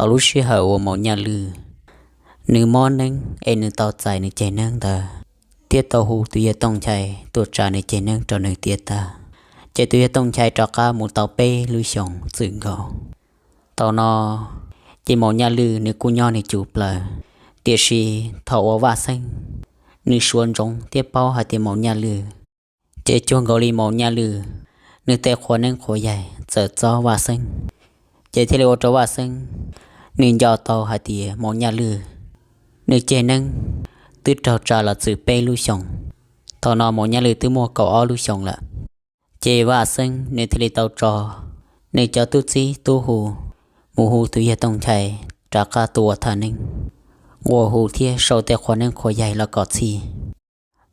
Tau lub sij hawm uas Maum Nyaj Lwj nws mob neeb es nws tau txais nws ceg neeb ntawd, thiab tau hu tus yawg Tooj Nchai tuaj tsa nws ceg neeb rau nws tiav tag, ces tus yawg Tooj Nchai rov qab mus tau peb lub xyoos txwm nkaus. Thaum no ces Maum Nyaj Lwj nws kuj nyob nws cum plaws, tiam sis thaum uas Vaj Xeeb nws suav ntsoov thiab paub hais tias Maum Nyaj Lwj, ces cuag nkaus li Maum Nyaj Lwj nws tej qhua neeb qhua yaig txawm txob Vaj Xeeb, ces thiaj li ua rau Vaj Xeeb nws nco tau hais tias Maum Nyaj Lwj nws ceg neeb twb raug tsa los txwm peb lub xyoos. Thaum no Maum Nyaj Lwj twb muaj kaum ob lub xyoos lawm. Ces Vaj Xeeb nws thiaj li tau tso nws cov tub txib tub hu mus hu tus yawg Tooj Nchai rov qab tuaj ua thaj neeb, ua hu thiab sau tej qhua neeb qhua yaig los kom txhij.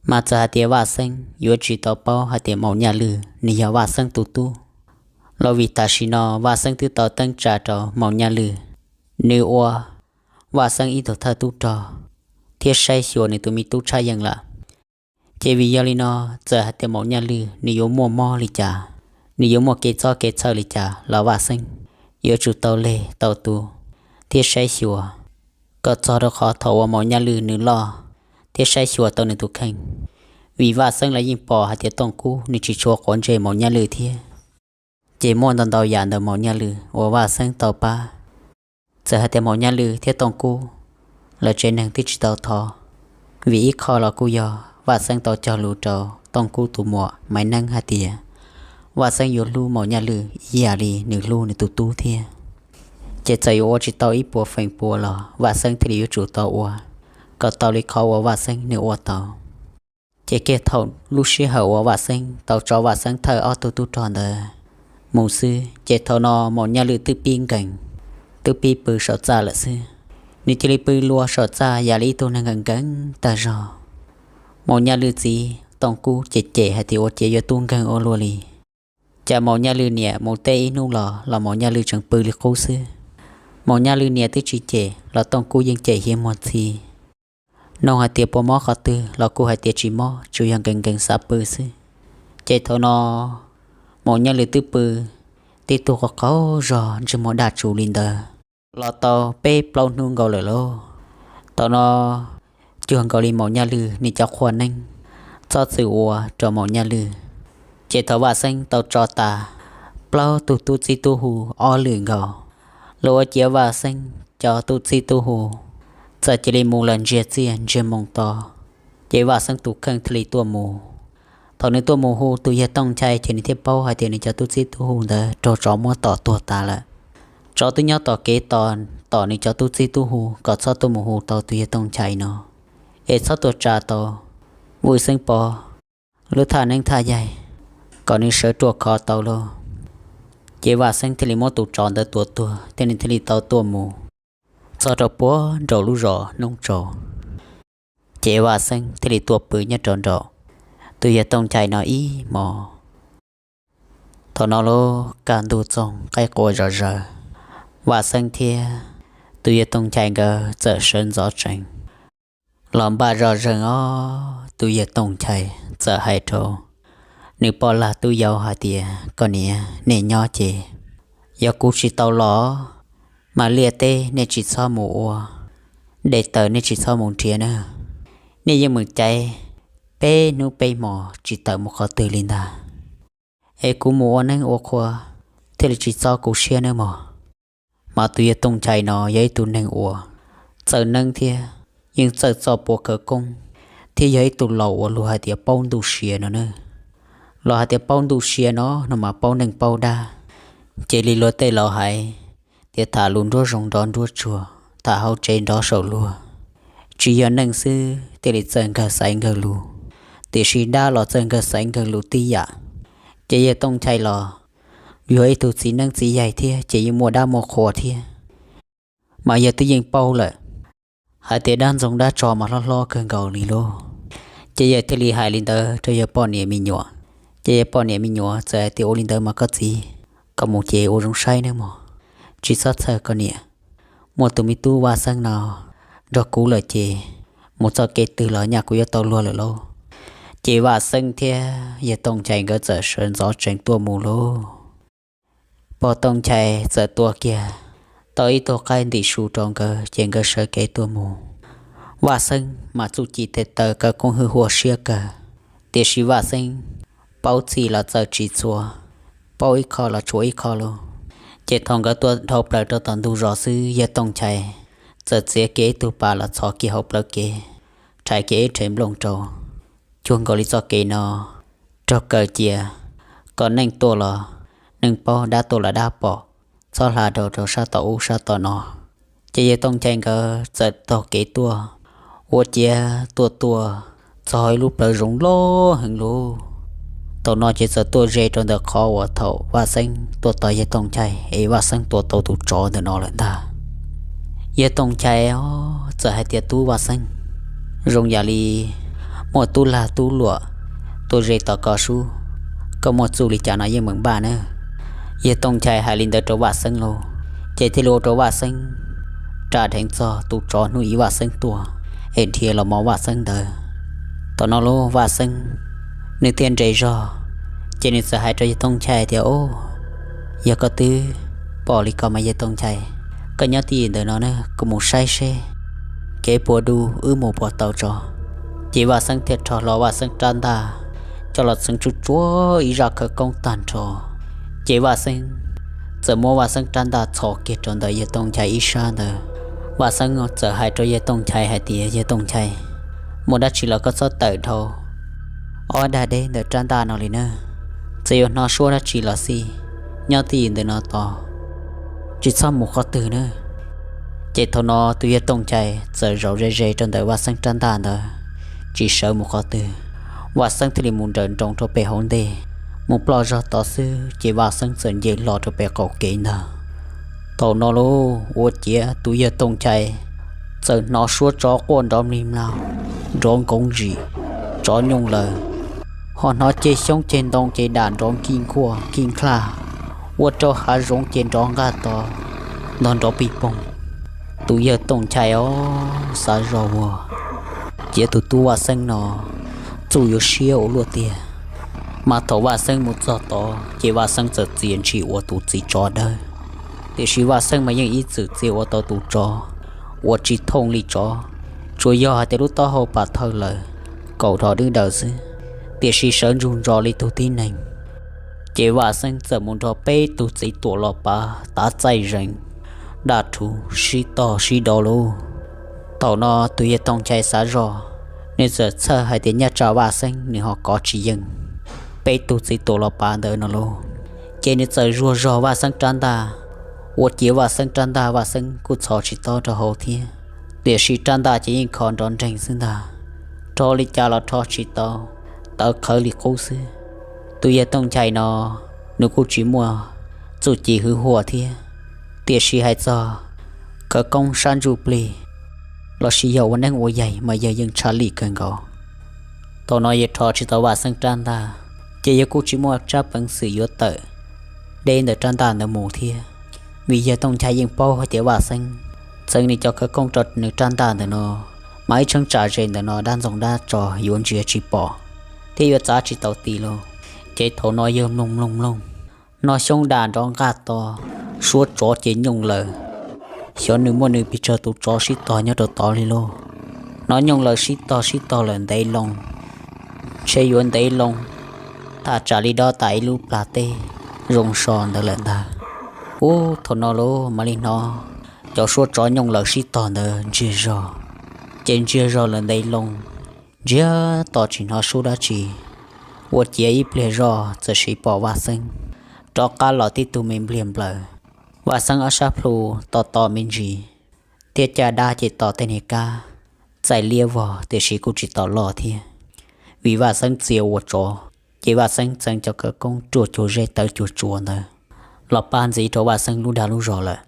Mas txawm hais tias Vaj Xeeb yuav tsis tau paub hais tias Maum Nyaj Lwj nws yog Vaj Xeeb tus tub, los vim tam sim no Vaj Xeeb twb tau teeb tsa rau Maum Nyaj Lwj, nws ua Vaj Xeeb ib tug thawj tub rog thiab saib xyuas nws tus me tub tshaj yeej lawm. Ces vim yog li no, txawm hais tias Maum Nyaj Lwj nws yuav muaj mob li cas, nws yuav muaj kev txob kev txhawj li cas los Vaj Xeeb yuav tsum tau leg tau tu thiab saib xyuas kom txog rau qhov thaum uas Maum Nyaj Lwj nws loj thiab saib xyuas tau nws tus kheej. Vim Vaj Xeeb los yeej pom hais tias Tooj Kub nws tsis tshua quav ntsej Maum Nyaj Lwj thiab. Ces muaj ntau ntau yam ntawm Maum Nyaj Lwj uas Vaj Xeeb tau pab. Txawm hais tias Maum Nyaj Lwj thiab Tooj Kub lawv tsev neeg twb tsis tau thov, vim ib qho los kuj yog Vaj Xeeb tau cog lus rau Tooj Kub tus muam Maiv Neeb hais tias Vaj Xeeb yuav hlub Maum Nyaj Lwj ib yam li nws hlub nws tus tub thiab. Ces txawm yuav ua tsis tau ib puas feem pua los Vaj Xeeb thiaj li yuav tsum tau ua kom tau li qhov uas Vaj Xeeb nws ua tau. Ces kiag thaum lub sij hawm uas Vaj Xeeb tau tso Vaj Xeeb thawj ob tug tub rog ntawd mus xwb, ces thaum no Maum Nyaj Lwj twb pib nkees, twb pib pw saum txaj lawm xwb. Nws cia li pw lua saum txaj yam li ib tug neeg nkees nkees tag zog. Maum Nyaj Lwj txiv Tooj Kub ces cem hais tias ua cas yuav tub nkeeg ua luaj li. Cas Maum Nyaj Lwj niam mus teb ib hnub los los Maum Nyaj Lwj tseem pw li qub xwb. Maum Nyaj Lwj niam twb tsis cem los Tooj Kub yeej cem hiav muag txhij. Nug hais tias puas mob qhov twg los kuj hais tias tsis mob, tsuas yog nkees nkees xav pw xwb. Ces thaum no Maum Nyaj Lwj twb pw tib tug qaug qaug zog ntsej muag daj tsuv li ntawd los tau peb plaub hnub nkaus lawm lauj. Thaum no cuag nkaus li Maum Nyaj Lwj nws cov qhua neeb txhob txwm ua rau Maum Nyaj Lwj. Ces thaum Vaj Xeeb tau tso tas plaub tug tub txib tub hu ob lwm nkaus, los ua ciav Vaj Xeeb cov tub txib tub hu txawm cia li mus los ntsiag txiaj ntsiag moo to. Ces Vaj Xeeb tus kheej thiaj li tuaj mus. Thaum nws tuaj mus hu tus yawg Tooj Nchai ces nws thiaj paub hais tias nws cov tub txib tub hu ntawd raug tsov muab tom tuag tas lawm. Tsov twb nyob tom kev tos tom nws cov tub txib tub hu kom txhob tuaj mus hu tau tus yawg Tooj Nchai no, es txhob tuaj tsa tau Vwj Xeeb Pov lub thaj neeb thaj yaig kom nws sawv ruaj khov tau lauj. Ces Vaj Xeeb thiaj li muab tus tsov ntawd tua tuag thiab nws thiaj li tau tuaj mus txog rau puag nraum lub zos Noob Tsaus. Ces Vaj Xeeb thiaj li tuaj pw nyob rau nraum tus yawg Tooj Nchai no ib hmos. Thaum no lub kaj ntug txoog qaib qua zom zaws, Vaj Xeeb thiab tus yawg Tooj Nchai nkawd txawm sawv ntxov tsees los npaj zoj zeeg os. Tus yawg Tooj Nchai txawm hais rau nws poj lag tub yau hais tias, koj niam, nej nyob ces yog kuv tsis tau los mas liaj teb nej tsis txhob mus ua, dej taws nej tsis txhob mus nrhiav na. Nej yeej meem caiv peb hnub peb hmos tsis tawm mus qhov twg li ntag, es kuv mus ua neeb ua qhua thiaj li tsis txob kuv siab nawb mog. Mas tus yawg Tooj Nchai no yog ib tug neeg uas txawj neeb thiab yeej txawj txoj puav khawv koob, thiab yog ib tug laus uas luag hais tias paub ntuj sia no na. Los hais tias paub ntuj sia no no mas paub neej paub dab. Ces li luag tej laus hais tias tham lus nruab zoov nrov nruab tsuag, tham hauv tsev nrov saum luag. Tsis yog neeg xwb thiaj li txawj nkawg xaiv nkawg lus, tiam sis dab los txawj nkawg xaiv nkawg lus tib yam. Ces yawg Tooj Nchai los yog ib tug txiv neeb txiv yaig thiab ces yeej muaj dab muaj qhua thiab. Mas yawg twb yeej paub lawm hais tias dab ntxoog dab tsog mas hlob hlob kawg nkaus li lauj. Ces yawg thiaj li hais li ntawd rau yawg poj niam me nyuam. Ces yawg poj niam me nyuam txawm hais tias, ua li ntawd mas koj txiv, koj mus ces ua zoo saib nawb mog, tsis txhob txhawj koj niam. Muaj tus me tub Vaj Xeeb no nrog kuv lawm ces mus txoj kev twg los nyaj kuv yuav tau luag lawm lauj. Ces Vaj Xeeb thiab yawg Tooj Nchai nkawd txawm sawv ntxov tsees tuaj mus lauj. Pog Tooj Nchai txawm tua kiag tau ib tug qaib ntim su rau nkawd ces nkawd sawv kev tuaj mus. Vaj Xeeb mas txuj ci tes taw khawv koob hwj huaj siab kawg, tiam sis Vaj Xeeb paub txhij los txawj tsis txhua, paub ib qho los tshuav ib qho lauj. Ces thaum nkawd tuaj dhau plaws rau tom ntug zos xwb, yawg Tooj Nchai txawm txiav kiag ib tug pas los txhos kiag hauv plawv kev, rhais kiag ib rhe nplooj rau, cuag nkaus li txoj kev no raug kaw cia, kom neeg tuaj los neeg paub, dab tuaj los dab pom, txhob hla dhau rau sab tom ub sab tom no. Ces yawg Tooj Nchai nkawd txawm taug kev tuaj, ua ciav tuaj tuaj txog ib lub plawv zoov loj heev lauj. Thaum no ces txawm tuaj ze rau ntawm qhov uas thaum Vaj Xeeb tuaj tos yawg Tooj Nchai es Vaj Xeeb tua tau tus tsov ntawm no lawm ntag. Yawg Tooj Nchai txawm hais tias, Tub Vaj Xeeb, zoo yam li muaj tub lag tub luam tuaj ze tos koj sub, koj muaj txuj li cas no yeej meem npaj nawb. Yawg Tooj Nchai hais li ntawd rau Vaj Xeeb lauj, ces thiaj li ua rau Vaj Xeeb ras dheev txog tus tsov hnub ib Vaj Xeeb tuaj es dhia los mos Vaj Xeeb ntawd. Thaum no lauj, Vaj Xeeb nws thiaj nres zog, ces nws txawm hais rau yawg Tooj Nchai tias, Au, yog koj twb pom li ko mas yawg Tooj Nchai, koj nyob twj ywm ntawm no na, kuv mus saib seb kev puas du wb mus puas tau tso. Ces Vaj Xeeb thiaj rho hlo Vaj Xeeb rab ntaj coj los txheev tsuj tsuav ib zaj khawv koob tag nrho. Ces Vaj Xeeb txawm muab Vaj Xeeb rab ntaj txhos kiag rau ntawm yawg Tooj Nchai ib sab ntawd. Vaj Xeeb txawm hais rau yawg Tooj Nchai hais tias, Yawg Tooj Nchai, muaj dab tsi los koj txhob tawm dhau ob dag deb ntawm rab ntaj no li na. Txawm yuav hnov suab dab tsi los xij, nyob twj ywm ntawm no tos, tsis txhob mus qhov twg na. Ces thaum no tus yawg Tooj Nchai txawm zaum ze ze rau ntawm Vaj Xeeb rab ntaj ntawd, tsis sawv mus qhov twg. Vaj Xeeb thiaj li mus nrawm nroos rau pem hauv ntej, mus ploj zog tod xwb ces Vaj Xeeb txawm nce hlo rau pem qaum kev ntag. Thaum no lauj, ua ciav tus yawg Tooj Nchai txawm hnov suab tsov quaj nrov mlig mlaug, nrov nkoov zim, tsov nyooj lawm, ho hnov ceg xyoob ceg ntoo ces dam nrov nkij nkuaj nkij nklaj, ua rau hav zoov ces nrov nqaj to, ntog nrov pij poog. Tus yawg Tooj Nchai os xav zog ua ciav tus tub Vaj Xeeb no txuj yuav siab ua luaj tiag. Mas thaum Vaj Xeeb mus txog tod ces Vaj Xeeb txawm txia ntshis ua tus txiv tsov dawb, tiam sis Vaj Xeeb mas yeej ib txwm txia ua tau tus tsov uas tsis thooj li tsov, tsuas yog hais tias lub taub hau pas thawj lawm, kaum hlo dwb daws xwb, tiam sis sawv ntsug ntso li tug tib neeg. Ces Vaj Xeeb txawm mus nrog peb tug txiv tuam los pav tav txaij zees, daj rhuv sib tog sib do lauj. Thaum no tus yawg Tooj Nchai xav zog, nws txawm txhawj hais tias nyaj tsa Vaj Xeeb nws ho kov tsis yeej peb tug txiv tuam los pav ntawd no lauj. Ces nws txawm zuag zog Vaj Xeeb rab ntaj, ua ciav Vaj Xeeb rab ntaj Vaj Xeeb kuj txhos tsis tob rau hauv thiab, tiam sis rab ntaj ces yeej kho nrov nreeg xwb ntag. Rho li cas los rho tsis tau, tawv qhawv li qub xwb. Tus yawg Tooj Nchai no nws kuj tsis muaj txuj ci hwv huaj thiab, tiam sis hais txog khawv koob sab ntsuj plig lossis yog ua neeb ua yaig mas yawg yeej tshaj lij kawg nkaus. Thaum no yawg rho tsis tau Vaj Xeeb rab ntaj, ces yawg kuj tsis muaj tsab peev xwm yuav tawm deb ntawm rab ntaj ntawd mus thiab, vim yawg Tooj Nchai yeej paub hais tias Vaj Xeeb txeev nws cov khawv koob rau nws rab ntaj ntawm no, mas ib cheeb tsam ze ntawm no dab ntxoog dab tso yuav ntsia tsis pom thiab yuav txav tsis tau ti lauj. Ces thaum no yawg mloog mloog mloog, hnov xyoob dam nrov nqaj to, suab tsov ces nyooj lawm. Xyov nws muaj nws pes tsawg tus tsov sib tog nyob rau tod li lauj. Hnov nyooj lawm sib tog sib tog lawm ntev loo, ntshe yuav ntev loo, thaj tsam li dob tas ib lub plag teb zoo so ntawd lawm ntag. Ub, thaum no lauj mam li hnov cov suab tsov nyooj lawm sib tog ntawd ntsiag zog, ces ntsiag zog lawm ntev loo, ntsiag to tsis hnov suab dab tsi. Ua ciav ib pliag zoj txawm sim pom Vaj Xeeb rov qab los tib tug me npliag nplaws. Vaj Xeeb ob sab plhu to to me ntsis, thiab caj dab ces tos tej niag kab txaij liab vog, tiam sis kuj tsis tau loj thiab, vim Vaj Xeeb txia ua tsov. Ces Vaj Xeeb txeev cov khawv koob ruaj cuag zeb tawv cuag tsua ntawd los pab ntxiv rau Vaj Xeeb lub dag lub zog lawm.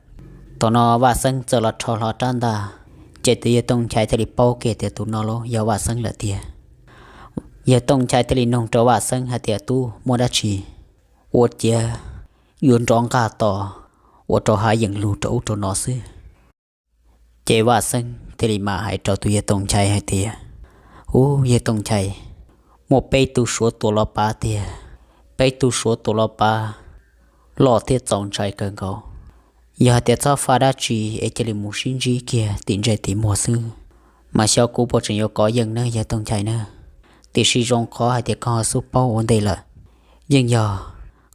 Thaum no Vaj Xeeb txawm los rho hlo rab ntaj, ces tus yawg Tooj Nchai thiaj li paub kiag tias tus no lauj yog Vaj Xeeb lawm tiag. Yawg Tooj Nchai thiaj li nug rau Vaj Xeeb hais tias, Tub, muaj dab tsi ua ciav yuav nrov nqaj to ua rau hav yeem lug rau ub rau no xwb? Ces Vaj Xeeb thiaj li mam hais rau tus yawg Tooj Nchai hais tias, Ub, yawg Tooj Nchai, muaj peb tug suav tuam los pav tiag, peb tug suav tuam los pav loj thiab txaus ntshai kawg nkaus. Yog hais tias txhob faj dab tsi es cia li mus sib ntsib kiag tim ntsej tim muag xwb, mas xyov kuv puas tseem yuav kov yeej nawb yawg Tooj Nchai nawb. Tiam sis zoo qhov hais tias koj ho xub paub ua ntej lawm, yeej yog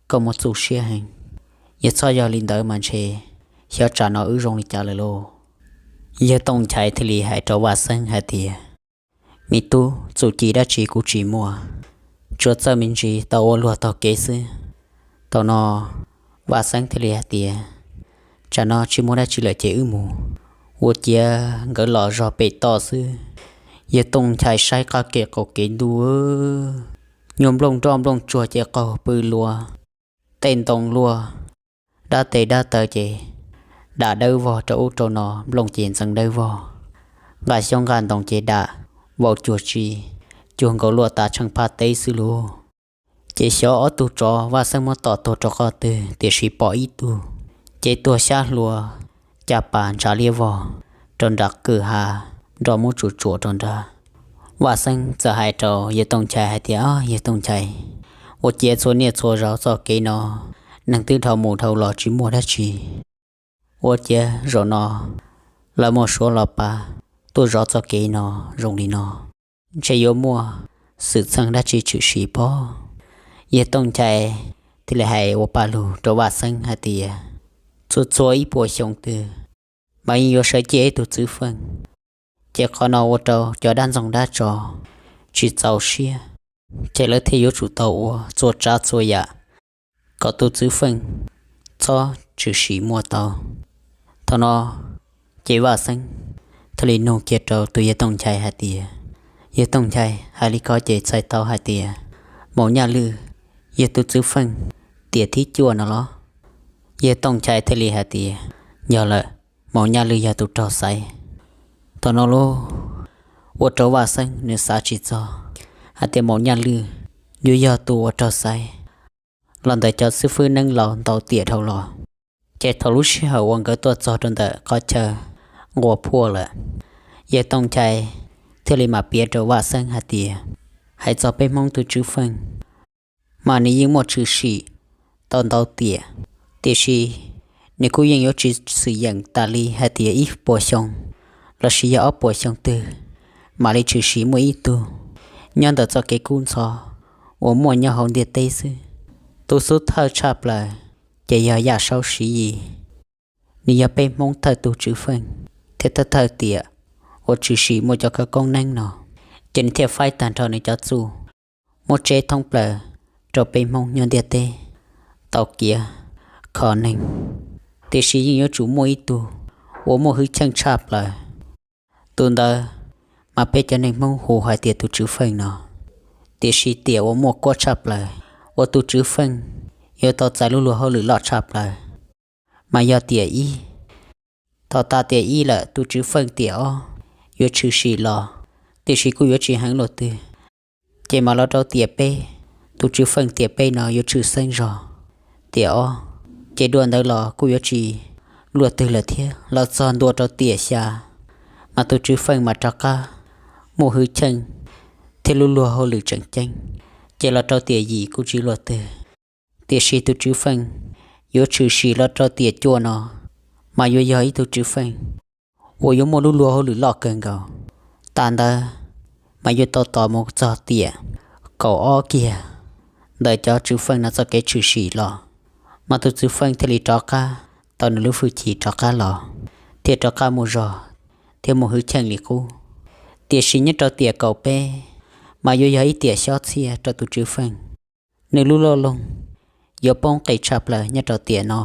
koj muaj txuj siab heev. Yog txhob yog li ntawd mas ntshe xyov tsam no wb zoo li cas lawm lauj. Yawg Tooj Nchai thiaj li hais rau Vaj Xeeb hais tias, me tub, txuj ci dab tsi kuv tsis muaj, tsuas txawj me ntsis tau ua luag taug kev xwb. Thaum no Vaj Xeeb thiaj li hais tias, tsam no tsis muaj dab tsi lawm ces wb mus. Ua ciav nkawd los zog pem toj xwb, yawg Tooj Nchai saib qab kev qaum kev ntuj, nyuag nplooj nroj nplooj tsuag ces qaug pw luas, tej ntoo luaj, dab tes dab taw ces dam dawb vog rau ub rau no, nplooj ces ntxeev dawb vog, nqa xyoob nqa ntoo ces dam vau cuag tsi, cuag nkaus luaj tas tsheej phaj teb xwb lauj. Ces xyov ob tug tsov Vaj Xeeb muab tom tuag rau qhov twg, tiam sis pom ib tug ces tuag xyab hlua, caj pas ntshav liab vog rau nram kwj ha, nroj muab tsuam tsuam rau nrad. Vaj Xeeb txawm hais rau yawg Tooj Nchai hais tias, yawg Tooj Nchai, ua ciav txhua niaj txhua zaus txoj kev no neeg twb dhau mus dhau los tsis muaj dab tsi. Ua ciav zaum no lawv muaj suav los pab tuaj zov txoj kev no zoo li no, ntshe yuav muaj xwm txheej dab tsi tshwm sim pob. Yawg Tooj Nchai thiaj li hais ua paj lug rau Vaj Xeeb hais tias, txhua txhua ib puas xyoo twg mas yeej yuav sawv ciaj ib tug txwv feej, ces qhov no ua rau cov dab ntxoog dab tsov tsis txaus siab, ces lawv thiaj yuav tsum tau ua txhua tsav txhua yam kom tus txwv feej txhob tshwm sim muaj tau. Thaum no ces Vaj Xeeb thiaj li nug kiag rau tus yawg Tooj Nchai hais tias, yawg Tooj Nchai, hais li ko ces txhais tau hais tias Maum Nyaj Lwj yog tus txwv feej tiam thib cuaj no los? Yawg Tooj Nchai thiaj li hais tias, yog lawm, Maum Nyaj Lwj yog tus raug xaiv. Thaum no los ua rau Vaj Xeeb nws xav tsis txog hais tias Maum Nyaj Lwj yuav yog tus uas raug xaiv los ntawm cov xib fwb neeb laus ntaus tiam dhau los. Ces thaum lub sij hawm uas nkawd tuaj txog rau ntawm qhov chaw nqua phuaj lawm, yawg Tooj Nchai thiaj li mam piav rau Vaj Xeeb hais tias, hais txog peb Hmoob tus txwv feej mas nws yeej muaj tshwm sim tau ntau tiam, tiam sis nws kuj yeej yuav tsis xwm yeem tas li hais tias ib puas xyoo lossis yog ob puas xyoo twg mam li tshwm sim muaj ib tug nyob ntawm txoj kev kub ntxhov uas muaj nyob hauv ntiaj teb xwb. Tus xub thawj tshaj plaws ces yog Yaj Saub Siv Yis, nws yog peb Hmoob thawj tug txwv feej thiab thawj thawj tiam uas tshwm sim muaj cov khawv koob neeb no, ces nws thiaj faib tag nrho nws cov txuj muab tseb thoob plaws rau peb Hmoob nyob ntiaj teb tau kiav kho neeg. Tiam sis yeej yuav tsum muaj ib tug uas muaj hwj chim tshaj plaws, tus ntawd mas peb cov neeg Hmoob hu hais tias tus txwv feej no. Tiam sis tiam uas muaj kuab tshaj plaws uas tus txwv feej yuav tau txais lub luag hauj lwm loj tshaj plaws mas yog tiam ib. Thaum tas tiam ib lawm tus txwv feej tiam ob yuav tshwm sim los, tiam sis kuj yuav tsis heev luaj twg, ces mam los rau tiam peb. Tus txwv feej tiam peb no yuav tshwm xeeb zog tiam ob, ces dua ntawd los kuj yuav tsis luaj twg lawm thiab. Los txog ntua rau tiam xya mas tus txwv feej mam rov qab muaj hwj chim thiab lub luag hauj lwm tseem ceeb, ces los rau tiam yim kuj tsis luaj twg. Tiam sis tus txwv feej yuav tshwm sim los rau tiam cuaj no mas yuav yog ib tug txwv feej uas yuav muaj lub luag hauj lwm loj kawg nkaus. Tas ntawd mas yuav tau tos mus txog tiam kaum ob kiag ntawm cov txwv feej no txoj kev tshwm sim los, mas tus txwv feej thiaj li rov qab tau nws lub hwj chim rov qab los, thiaj rov qab muaj zog thiab muaj hwj chim li qub. Tiam sis nyob rau tiam kaum peb mas yuav yog ib tiam xob txhiaj rau tus txwv feej. Nws lub loj loog yuav poob qis tshaj plaws nyob rau tiam no,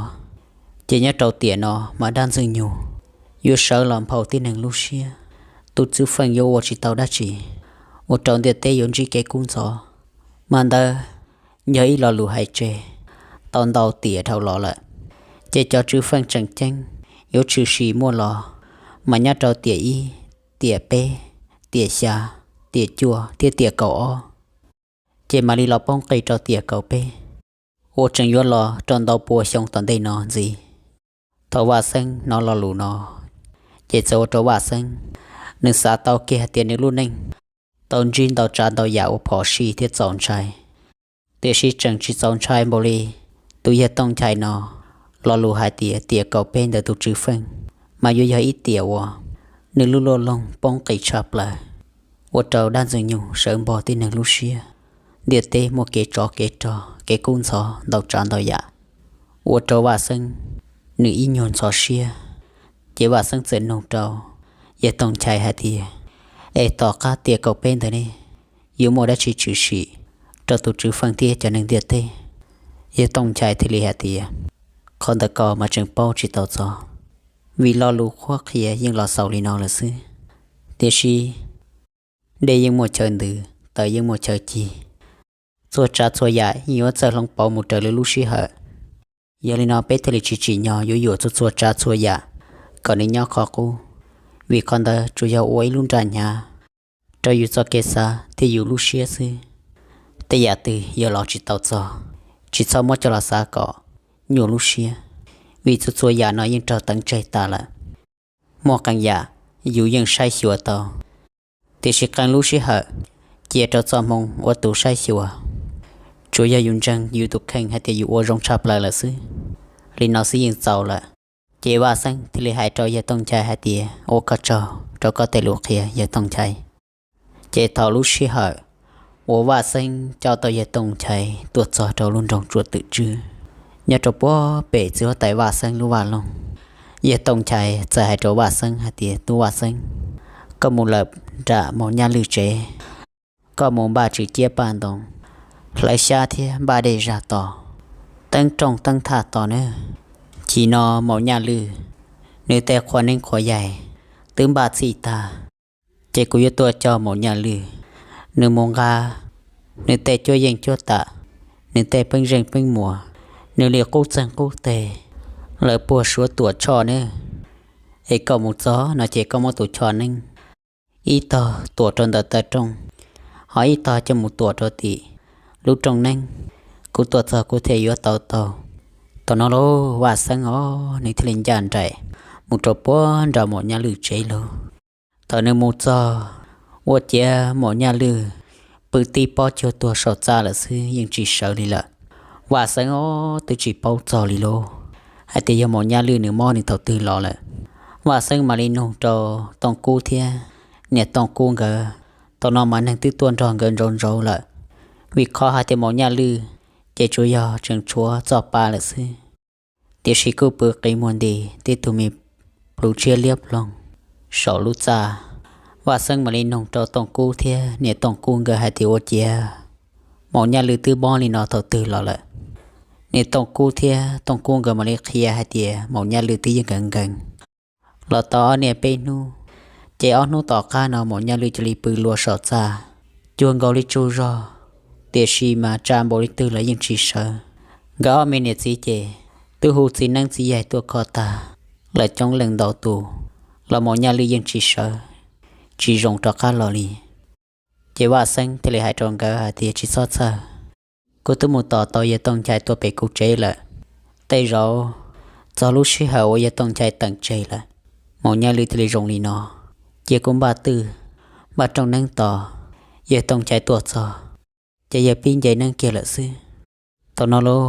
ces nyob rau tiam no mas dab ntxwg nyoog yuav sawv los nphau tib neeg lub siab. Tus txwv feej yuav ua tsis tau dab tsi, ua rau ntiaj teb yuav ntsib kev kub ntxhov. Mas ntawd yog ib lo lus hais tseg tau ntau tiam dhau los lawm, ces cov txwv feej tseem ceeb yuav tshwm sim muaj los mas nyob rau tiam ib, tiam peb, tiam xya, tiam cuaj thiab tiam kaum ob, ces mam li los poob qis rau tiam kaum peb uas tseem yuav los rau ntau pua xyoo tom ntej no ntxiv. Thaum Vaj Xeeb hnov lo lus no, ces txawm ua rau Vaj Xeeb nws xav tau kiag hais tias nws lub neej tau ntsib ntau tsav ntau yam uas phom sij thiab txaus ntshai, tiam sis tseem tsis txaus ntshai npaum li tus yawg Tooj Nchai no Lo lus hais tias tiam kaum peb ntawm tus tswv feej mas yuav yog ib tiam uas nws lub luaj loog poob qis tshaj plaws, ua rau dab Ntxwg Nyoog sawv npog tib neeg lub siab. Ntiaj teb muaj kev tsov kev rog, kev kub ntxhov ntau tsav ntau yam, ua rau Vaj Xeeb nws ib nyuag ntxhov siab. Ces Vaj Xeeb txawm nug rau Yawg Tooj Nchai hais tias, Es tom qab tiam kaum peb ntawd ne, yuav muaj dab tsi tshwm sim rau tus tswv feej thiab cov neeg ntiaj teb? Yawg Tooj Nchai thiaj li hais tias, Qhov ntawd koj mas tseem paub tsis tau txog, vim lo lus qhuab qhia yeej los xaus li no lawm xwb. Tiam sis dej yeej muaj chaw ntws, taws yeej muaj chaw cig, txhua tsav txhua yam yeej yuav txawj hloov pauv mus raws li lub sij hawm. Yog li no peb thiaj li tsis tsim nyog yuav yuam txhua txhua tsav txhua yam kom nws nyob qhov qub, vim qhov ntawd tsuas yog ua ib lub nra hnyav rau yus txoj kev xav thiab yus lub siab xwb. Tej yam twg yog los tsis tau txog, tsis txhob muab coj los xav kom nyuaj lub siab, vim txhua txhua yam no yeej raug teev tseg tas lawm. Muaj qee yam yus yeej saib xyuas tau, tiam sis qee lub sij hawm cia rau txoj hmoo ua tus saib xyuas. Tsuas yog yus ntseeg yus tus kheej hais tias yus ua zoo tshaj plaws lawm xwb, li no xwb yeej txaus lawm. Ces Vaj Xeeb thiaj li hais rau Yawg Tooj Nchai hais tias, Ua koj tsaug rau koj tej lus qhia, Yawg Tooj Nchai. Ces thaum lub sij hawm uas Vaj Xeeb coj tau Yawg Tooj Nchai tuaj txog rau lub nroog Tsuas Twm Tswb, nyob rau puag pem txiv huab tais Vaj Xeeb lub vaj loog, Yawg Tooj Nchai txawm hais rau Vaj Xeeb hais tias, Tub Vaj Xeeb, koj mus lawm nram Maum Nyaj Lwj tsev, koj mus npaj tswm ciab paj ntoos, hlawv xyab thiab npaj dej zaj tos, teeb rooj teeb thaj tos nawb. Chim no Maum Nyaj Lwj nws tej qhua neeb qhua yaig twb npaj txhij tag, ces kuv yuav tuaj coj Maum Nyaj Lwj nws mus nqa nws tej cuab yeej cuab tam, nws tej peeb zeej peeb muas, nws li qub txeeg qub teg, lawv puag Suav Tuam Tshoj nawb. Es koj mus txog no ces koj muab tus choj neeb ib tog tuam rau ntawm taw rooj, ho ib tog coj mus tuam rau tim lub rooj neeb. Kuv tuaj txog kuv thiaj yuav tau taug. Thaum no lauj, Vaj Xeeb os nws thiaj li ncaj nraim mus rau puag nram Maum Nyaj Lwj tsev lauj. Thaum nws mus txog, ua ciav Maum Nyaj Lwj pw tib pob cuag tuag saum txaj lawm xwb, yeej tsis sawv li lawm. Vaj Xeeb os twb tsis paub txog li lauj, hais tias yog Maum Nyaj Lwj nws mob nws thaum twg los lawm. Vaj Xeeb mam li nug rau Tooj Kub thiab niam Tooj Kub nkawd, thaum no mas neeg twb tuaj nrog nkawd ntsauv ntsauv lawm, vim qhov hais tias Maum Nyaj Lwj ces tsuas yog tseem tshuav txoj pa lawm xwb. Tiam sis kuj pw qi muag nti tib tug me plhu tshiab liab ploog saum lub txaj. Vaj Xeeb mam li nug rau Tooj Kub thiab niam Tooj Kub nkawd hais tias ua ciav Maum Nyaj Lwj twb mob li no thaum twg los lawm. Niam Tooj Kub thiab Tooj Kub nkawd mam li qhia hais tias Maum Nyaj Lwj twb yeej nkees nkees los tau ob niaj peb hnub, ces ob hnub tom qab no Maum Nyaj Lwj cia li pw lua saum txaj cuag nkaus li tsaug zog, tiam sis mas tsa npaum li twg los yeej tsis sawv. Nkawd ob me niam txiv ces twb hu txiv neeb txiv yaig tuaj kho tag lawm coob leej ntau tus, los Maum Nyaj Lwj yeej tsis sawv, tsis zoo rov qab los li. Ces Vaj Xeeb thiaj li hais rau nkawd hais tias tsis txhob txhawj, kuv twb mus tos tau yawg Tooj Nchai tuaj pem kuv tsev lawm. Tej zaum txog lub sij hawm uas yawg Tooj Nchai teem tseg lawm, Maum Nyaj Lwj thiaj li zoo li no. Cia kuv npaj twj npaj rooj neeb tos yawg Tooj Nchai tuaj txog, ces yawg pib nce neeb kiag lawm xwb. Thaum no lauj,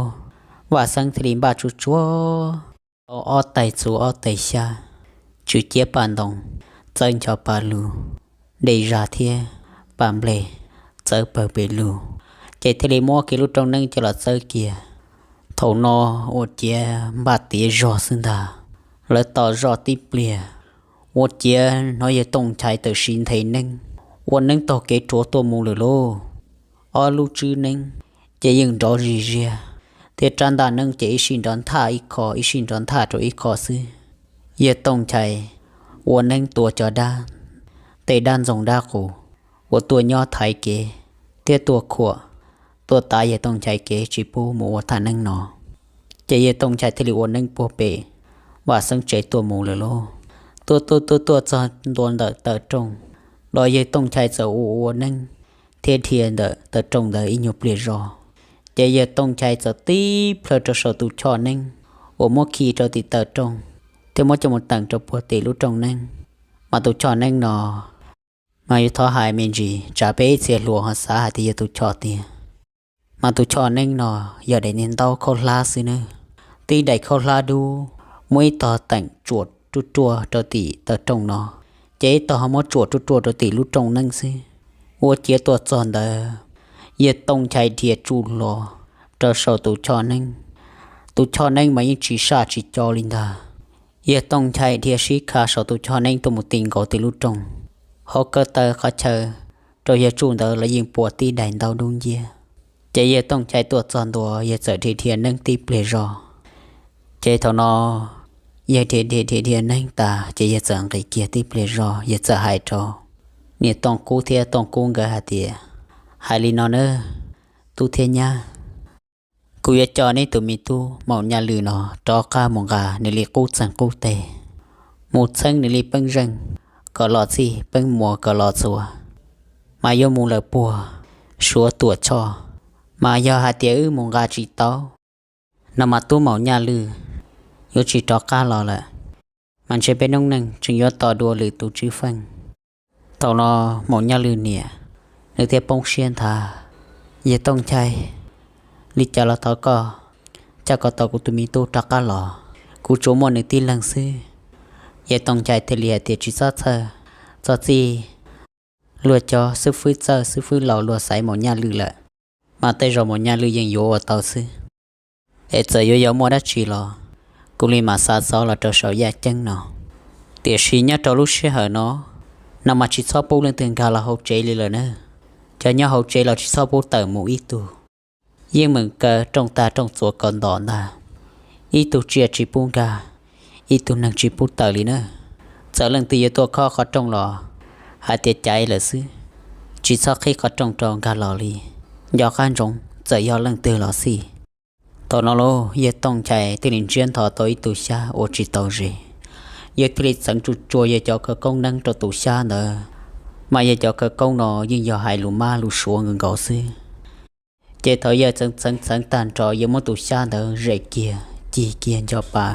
Vaj Xeeb thiaj li npaj tsuj tsuav tau ob tais txhuv ob tais xyab, tswm ciab paj ntoos, txawb ncho pa lug, dej zaj thiab paj nplej txawb pawg pes lug, ces thiaj li muab kiag lub rooj neeb coj los txawb kiag. Thaum no ua ciav npaj tiav zog xwb ntag. Lawv tos zoj tib pliag, ua ciav hnov yawg Tooj Nchai tawm sim nthe neeb, ua neeb taug kev rhuav tuaj mus lawm lauj. Ob lub tswb neeb ces yeej nrov zis ziag, thiab rab ntaj neeb ces ib sij nrov nthaj ib qho ib sij nrov nthaj rau ib qho xwb. Yawg Tooj Nchai ua neeb tua cov dab, tej dab ntxoog dab qus uas tuaj nyob thaiv kev thiab tuaj khuam, tuaj tav yawg Tooj Nchai kev tsis pub mus ua thaj neeb no. Ces yawg Tooj Nchai thiaj li ua neeb puag pem Vaj Xeeb tsev tuaj mus lawm lauj. Tuaj tuaj tuaj tuaj txog ntua ntawm taw rooj, los yawg Tooj Nchai txawm ua ua neeb thiab dhia ntawm taw rooj ntawd ib nyuag pliag zog, ces yawg Tooj Nchai txawm tib plhaw rau saum tus choj neeb uas muab khi rau tim taw rooj, thiab muab coj mus teem rau puag tim lub rooj neeb. Mas tus choj neeb no mas yuav thov hais me ntsis tsam peb ib txhia hluas ho xav hais tias yog tus choj tiag. Mas tus choj neeb no yog daim niag ntaub khaub hlab xwb nawb. tib daim khaub hlab dub, muaj ib tog teem tsuam ruaj ruaj rau tim taw rooj no, ces ib tog ho muab tsuam ruaj ruaj rau tim lub rooj neeb xwb. Ua ciav tuaj txog ntawd, Yawg Tooj Nchai dhia tsuj hlo rau saum tus choj neeb. Tus choj neeb mas yeej tsis saj tsis co li ntag. Yawg Tooj Nchai dhia sib kha saum tus choj neeb tuaj mus ti nkaus tim lub rooj. Hauv ko taw qhov chaw rau yawg tsuj ntawd los yeej pua tib daim ntaub dub nciab. Ces Yawg Tooj Nchai tuaj txog ntua, yawg txawm dhia dhia neeb tib pliag zog. Ces thaum no yawg dhia dhia dhia dhia neeb tas, ces yawg txawm nqis kiag tib pliag zog, yawg txawm hais rau niam Tooj Kub thiab Tooj Kub nkawd hais tias, Hais li no nawb, tub thiab nyab, kuv yuav coj neb tus me tub Maum Nyaj Lwm no rov qab mus nqa nws li qub txeeg qub teg, mus txheeb nws li peeb zeej kom los txhij, peeb muas kom los txhua, mas yuav mus lawm puag Suav Tuam Tshoj. Mas yog hais tias wb mus nqa tsis tau no mas tub Maum Nyaj Lwm yuav tsis rov qab los lawm, mas ntshe peb noob neej tseem yuav tos dua lwm tus tswv feej. Thaum no Maum Nyaj Lwm niam nws thiaj poob siab ntag. Yawg Tooj Nchai, li cas los thov koj coj kom tau kuv tus me tub rov qab los, kuv tsuas muaj nws tib leeg xwb. Yawg Tooj Nchai thiaj li hais tias, Tsis txhob txhawj, txog txij luag cov xib fwb txawj xib fwb laus luag xaiv Maum Nyaj Lwm lawm, mas tej zaum Maum Nyaj Lwm yeej yuav ua tau xwb. Es txawm yuav yog muaj dab tsi los kuv li mam xa xov los rau saum yaj ceeb no. Tiam sis nyob rau lub sij hawm no, no mas tsis txhob pub leej twg nkag los hauv tsev li lawm na. Cov nyob hauv tsev los tsis txhob pub tawm mus ib tug. Yeej meem kaw rooj tag rooj txuas kom ntom ntag. Ib tug tsiaj tsis pub nkag, ib tug neeg tsis pub tawm li na. Txawm leej twg yuav tuaj khob qhov rooj los hais tias caiv lawm xwb, tsis txhob qhib qhov rooj rau nkag los li, nco qab ntsoov txawm yog leej twg los xij. Thaum no lauj, Yawg Tooj Nchai thiaj li ntsiab ntho tau ib tug xyab ua tsis tau zes. Yawg thiaj li txeev tsuj tsuas yawg cov khawv koob neeb rau tus xyab ntawd, mas yawg cov khawv koob no yeej yog hais lus mab lus suav nkaus nkaus xwb. Ces thaum yawg txeev txeev txeev tag nrho, yawg muab tus xyab ntawd zem kiag, cig kiag nco pa,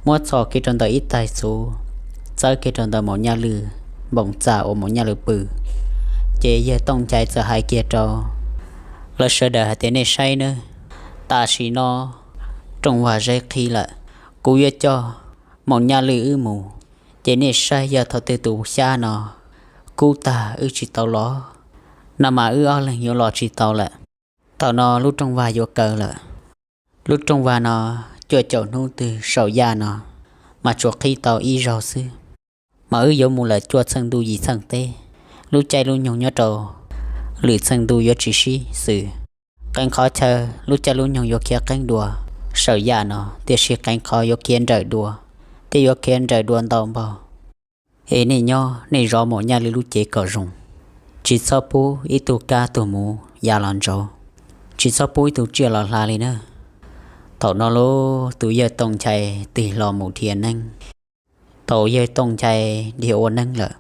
muab txhos kiag rau ntawm ib tais txhuv, txawb kiag rau ntawm Maum Nyaj Lwm npoo txaj uas Maum Nyaj Lwm pw. Ces Yawg Tooj Nchai txawm hais kiag rau lawv sawv daws hais tias, Nej saib nawb, tam sim no rooj vag zeb qhib lawm, kuv yuav coj Maum Nyaj Lwm wb mus. Ces nej saib, yog thaum twg tus xyab no kub tag wb tsis tau los, no mas wb ob leeg yuav los tsis tau lawm. Thaum no lub rooj vag yuav kaw lawm. Lub rooj vag no cuaj caum hnub twg saum yaj no mas tsuas qhib tau ib zaug xwb. Mas wb yuav mus lawm cuaj txheej ntuj yim txheej teb, lub caij lub nyoog nyob rau lwm txheej ntuj yuav tsis sib xws. Qee qhov chaw lub caij lub nyoog yuav khiav qeeb dua saum yaj no, tiam sis qee qhov yuav khiav nrawm dua, thiab yuav khiav nrawm dua ntau npaug. Es nej nyob nej zov Maum Nyaj Lwm lub cev kom zoo, tsis txhob pub ib tug kab tug muv ya los ntsauv, tsis txhob pub ib tug tsiaj los hla li na. Thaum no lauj, tus Yawg Tooj Nchai tig hlo mus dhia neeb. Thaum Yawg Tooj Nchai dhia ua neeb lawm,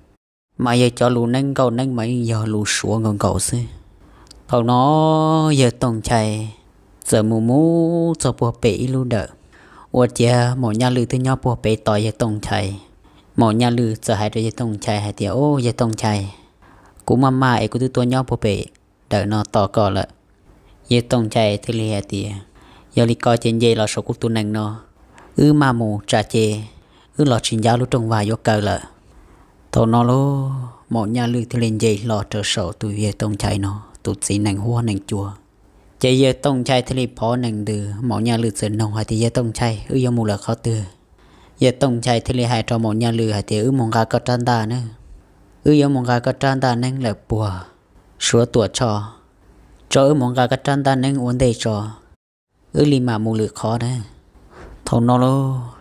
mas yawg cov lus neeb nkauj neeb mas yeej yog lus suav nkaus nkaus xwb. Thaum no Yawg Tooj Nchai txawm mus mus txog puag pem ib lub dawm, ua ciav Maum Nyaj Lwm twb nyob puag pem tos Yawg Tooj Nchai. Maum Nyaj Lwm txawm hais rau Yawg Tooj Nchai hais tias, Au, Yawg Tooj Nchai, kuv maj maj es kuv twb tuaj nyob puag pem dawm no tos koj lawm. Yawg Tooj Nchai thiaj li hais tias, Yog li ko ces nce los saum kuv tus nees no, wb maj mus, tsam ces wb los tsis ncav lub rooj vag yuav kaw lawm. Thaum no lauj, Maum Nyaj Lwm thiaj li nce hlo rau saum tus Yawg Tooj Nchai no tus txiv nees huab nees cua. Ces Yawg Tooj Nchai thiaj li phov nees ntws, Maum Nyaj Lwm txawm noog hais tias, Yawg Tooj Nchai, wb yuav mus lawm qhov twg? Yawg Tooj Nchai thiaj li hais rau Maum Nyaj Lwm hais tias, Wb mus nqa koj rab ntaj nawb. Wb yuav mus nqa koj rab ntaj neeb lawm puag Suav Tuam Tshoj. Tso wb mus nqa koj rab ntaj neeb ua ntej tso, wb li mam mus lwm qhov na. Thaum no lauj,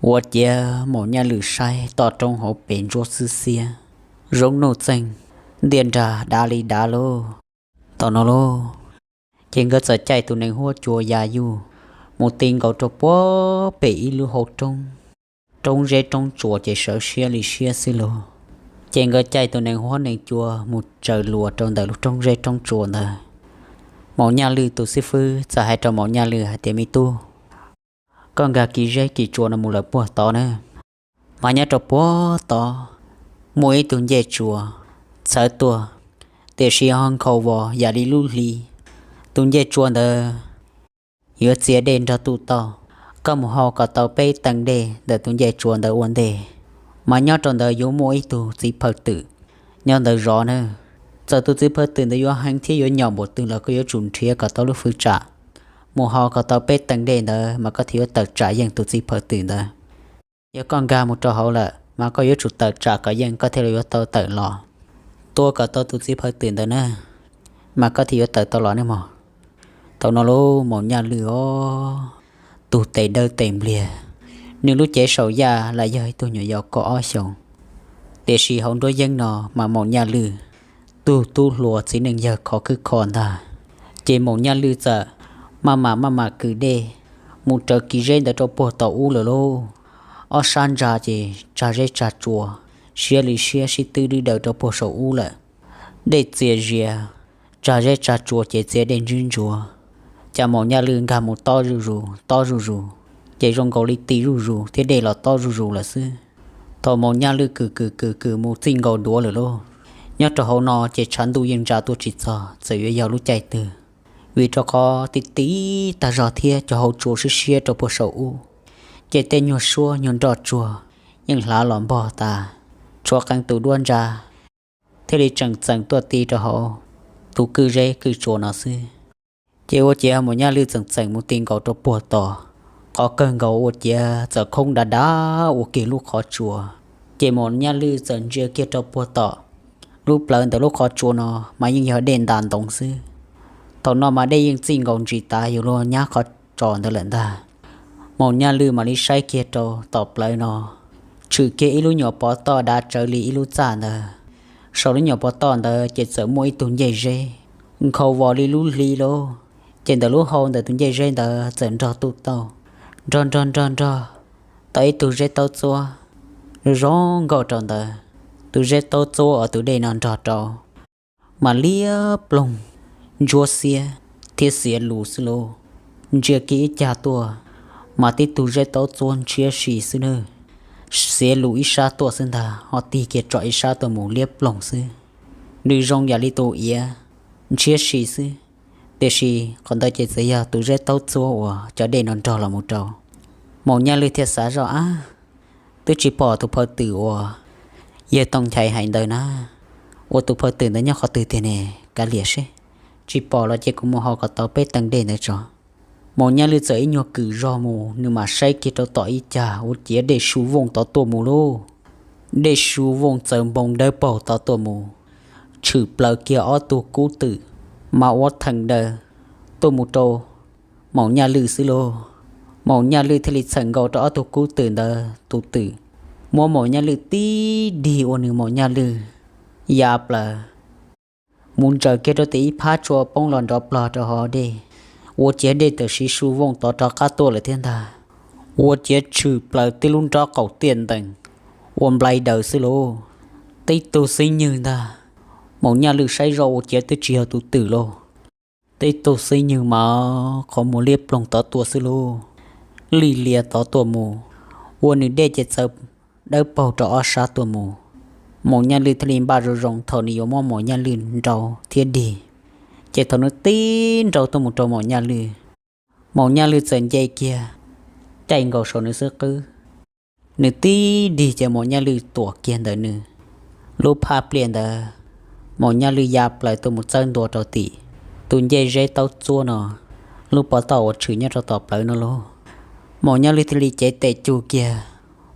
ua ciav Maum Nyaj Lwm saib toj roob hauv pes ntsuab xwb xiab, zoo nuj txeeg, ntiaj nrag dav li dav lauj. Thaum no lauj, ces nkawd txawm caij tus nees huab cua ya yuj mus ti nkaus rau puag pem ib lub hauv roob, roob zeb roob tsuas ces sawv siab li siab xwb lauj. Ces nkawd caij tus nees huab nees cua mus tsaws luas rau ntawm lub roob zeb roob tsuas ntawd. Maum Nyaj Lwm tus xib fwb txawm hais rau Maum Nyaj Lwm hais tias, Me tub, koj nkag kis zeb kis tsua no mus lawm puag tod na, mas nyob rau puag tod muaj ib tug ncej tsua txhawv tuaj, tiam sis ho nkhaus vos yam li lub hli. Tus ncej tsua ntawd yuav txias dej nrog tuj tauj, koj mus hau kom tau peb teev dej ntawm tus ncej tsua ntawd ua ntej, mas nyob rau ntawd yuav muaj ib tug txiv phaw twm nyob ntawd zov na. Txawm tus txiv phaw twm ntawd yuav heev thiab yuav nyaum npaum twg los koj yuav tsum nrhiav kom tau lub fwj tsam mus hau kom tau peb teev dej ntawd mas koj thiaj yuav tawm tsam yeej tus txiv phaw twm ntawd. Yog koj nkag mus rau hauv lawm mas koj yuav tsum tawm tsam kom yeej koj thiaj li yuav tau tawm los. Tua kom tau tus txiv phaw twm ntawd na, mas koj thiaj yuav tawm tau los nawb mog. Thaum no lub Maum Nyaj Lwj os, tug tes dawb tes npliag, nws lub cev saum yaj lam yog ib tug nyuam yaus kaum ob xyoos, tiam sis hauv nruab yeeb no mas Maum Nyaj Lwj tug tub hluas txiv neej yawg khov khwb kho ntag. Ces Maum Nyaj Lwj txawm maj mam maj mam kwm dej mus raws kis zeb ntawd rau puag tom ub lawm lauj. Ob sab ntsa ces tsag zeb tsag tsua, siab li siab sib twb dwb daws rau puag saum ub lawm. Dej txias zias, tsag zeb tsag tsua ces txias dej ntswb ntsuav. Ces Maum Nyaj Lwj nkag mus tob zuj zus tob zuj zus, ces zoo nkaus li ti zuj zus thiab dej los tob zuj zus lawm xwb. Thaum Maum Nyaj Lwj kwm kwm kwm kwm mus txij nkaus duav lawm lauj, nyob rau hauv no ces tshav ntuj yeej ntsa tuaj tsis txog, txawm yuav yog lub caij twg, vim rau qhov ti ti tag zog thiab cov hauv tsua siab siab rau puag saum ub, ces tej nyuag suab nyuag nroj tsuag yeej hlav los npog tas, tshuav qee tus duab ntsa thiaj li tseem txeem tuaj ti rau hauv tus kwj zeb kwj tsua no xwb. Ces ua ciav Maum Nyaj Lwj txeem txeem mus ti nkaus rau puag tom, qhov kawg nkaus ua ciav txawm khoob dav dav ua kiag lub qhov tsua. Ces Maum Nyaj Lwj txawm ntsia kiag rau puag tom lub plawv ntawm lub qhov tsua no mas yeej yog dej ntas ntoos xwb. Thaum no mas dej yeej txij nkaus ntsis tav yuav luag nyab qhov tsos ntawd lawm ntag. Maum Nyaj Lwj mam li saib kiag rau tom plawv no, tshwm kiag ib lub nyuam pov toj dav tsawv li ib lub txaj ntawd. Saum lub nyuam pov toj ntawd ces txawm muaj ib tug ncej zeb nkhaus vos li lub hli lauj. Ces ntawm lub hau ntawm tus ncej zeb ntawd txawm nrog tuj tauj, nrog nrog nrog nrog tau ib tug zeb taub txuab zoo nkauj rau ntawd. Tus zeb taub txuab uas tus dej no nrog rau mas liab ploog, ntsuab xiab thiab xiav lus xwb lauj. Ntsia kiag ib cag tuaj mas tib tug zeb taub txuab ntshiab si xwb nawb, xiav lus ib sab tuaj xwb ntag, ho tig kiag tsom ib sab tuaj mus liab ploog xwb. Nws zoo yam li tus iav ntshiab si xwb, tiam sis qhov ntawd ces txawm yog tus zeb taub txuab uas cov dej no nrog los mus rau. Maum Nyaj Lwj thiaj xav zoj ab, twb tsis pom tus phaw twm uas yawg Tooj Nchaiv hais ntawd na, ua tus phaw twm ntawd nyob qhov twg tiag ne, kav liam seb, tsis pom los ces kuv mus hau kom tau peb teev dej ntawd tso. Maum Nyaj Lwj txawm ib nyuag kwm zog mus, nws mam saib kiag rau tom ib cag ua ciav dej su vooj tod tuaj mus lauj. Dej su vooj txawv npoo dawb paug tod tuaj mus, tshwm plaws kiag ob tug kub twm mas ua theem daws tuaj mus rau Maum Nyaj Lwj xwb lauj. Maum Nyaj Lwj thiaj li txheem nkaus rau ob tug kub twm ntawd tus twm, muab Maum Nyaj Lwj tib dig ua nws Maum Nyaj Lwj ya plaws mus ntsaws kiag rau tim ib phab tsua poob los nrov plog rau hauv dej, ua ciav dej tawm siv su vooj tod rov qab tuaj lawm thiab ntag. Ua ciav tshwm plaws tib lub nrob qaum tiaj ntees ua nplai daws xwb lauj. Tib tug xib nywg ntag, Maum Nyaj Lwj saib zoj ua ciav twb tsis yog tus twm lauj. Tib tug xib nywg mas qhov muag liab ploog tod tuaj xwb lauj, lig lias tod tuaj mus, ua nws dej ces txawv dawb paug rau ob sab tuaj mus. Maum Nyaj Lwj thiaj li npaj zoo zoo thaum nws yuav muab Maum Nyaj Lwj nrau thiab dig. Ces thaum nws tib nrau tuaj mus rau Maum Nyaj Lwj, Maum Nyaj Lwj txawm nce kiag caij nkaus saum nws xub qwb. Nws tib dig ces Maum Nyaj Lwj tuam kiag ntawm nws. Lub phaj pliaj ntawd, Maum Nyaj Lwj ya plaws tuaj mus txawb ntua rau tim tus ncej zeb taub txuab no lub pov toj uas tshwm nyob rau tom plawv no lauj. Maum Nyaj Lwj thiaj li cev tes cug kiag,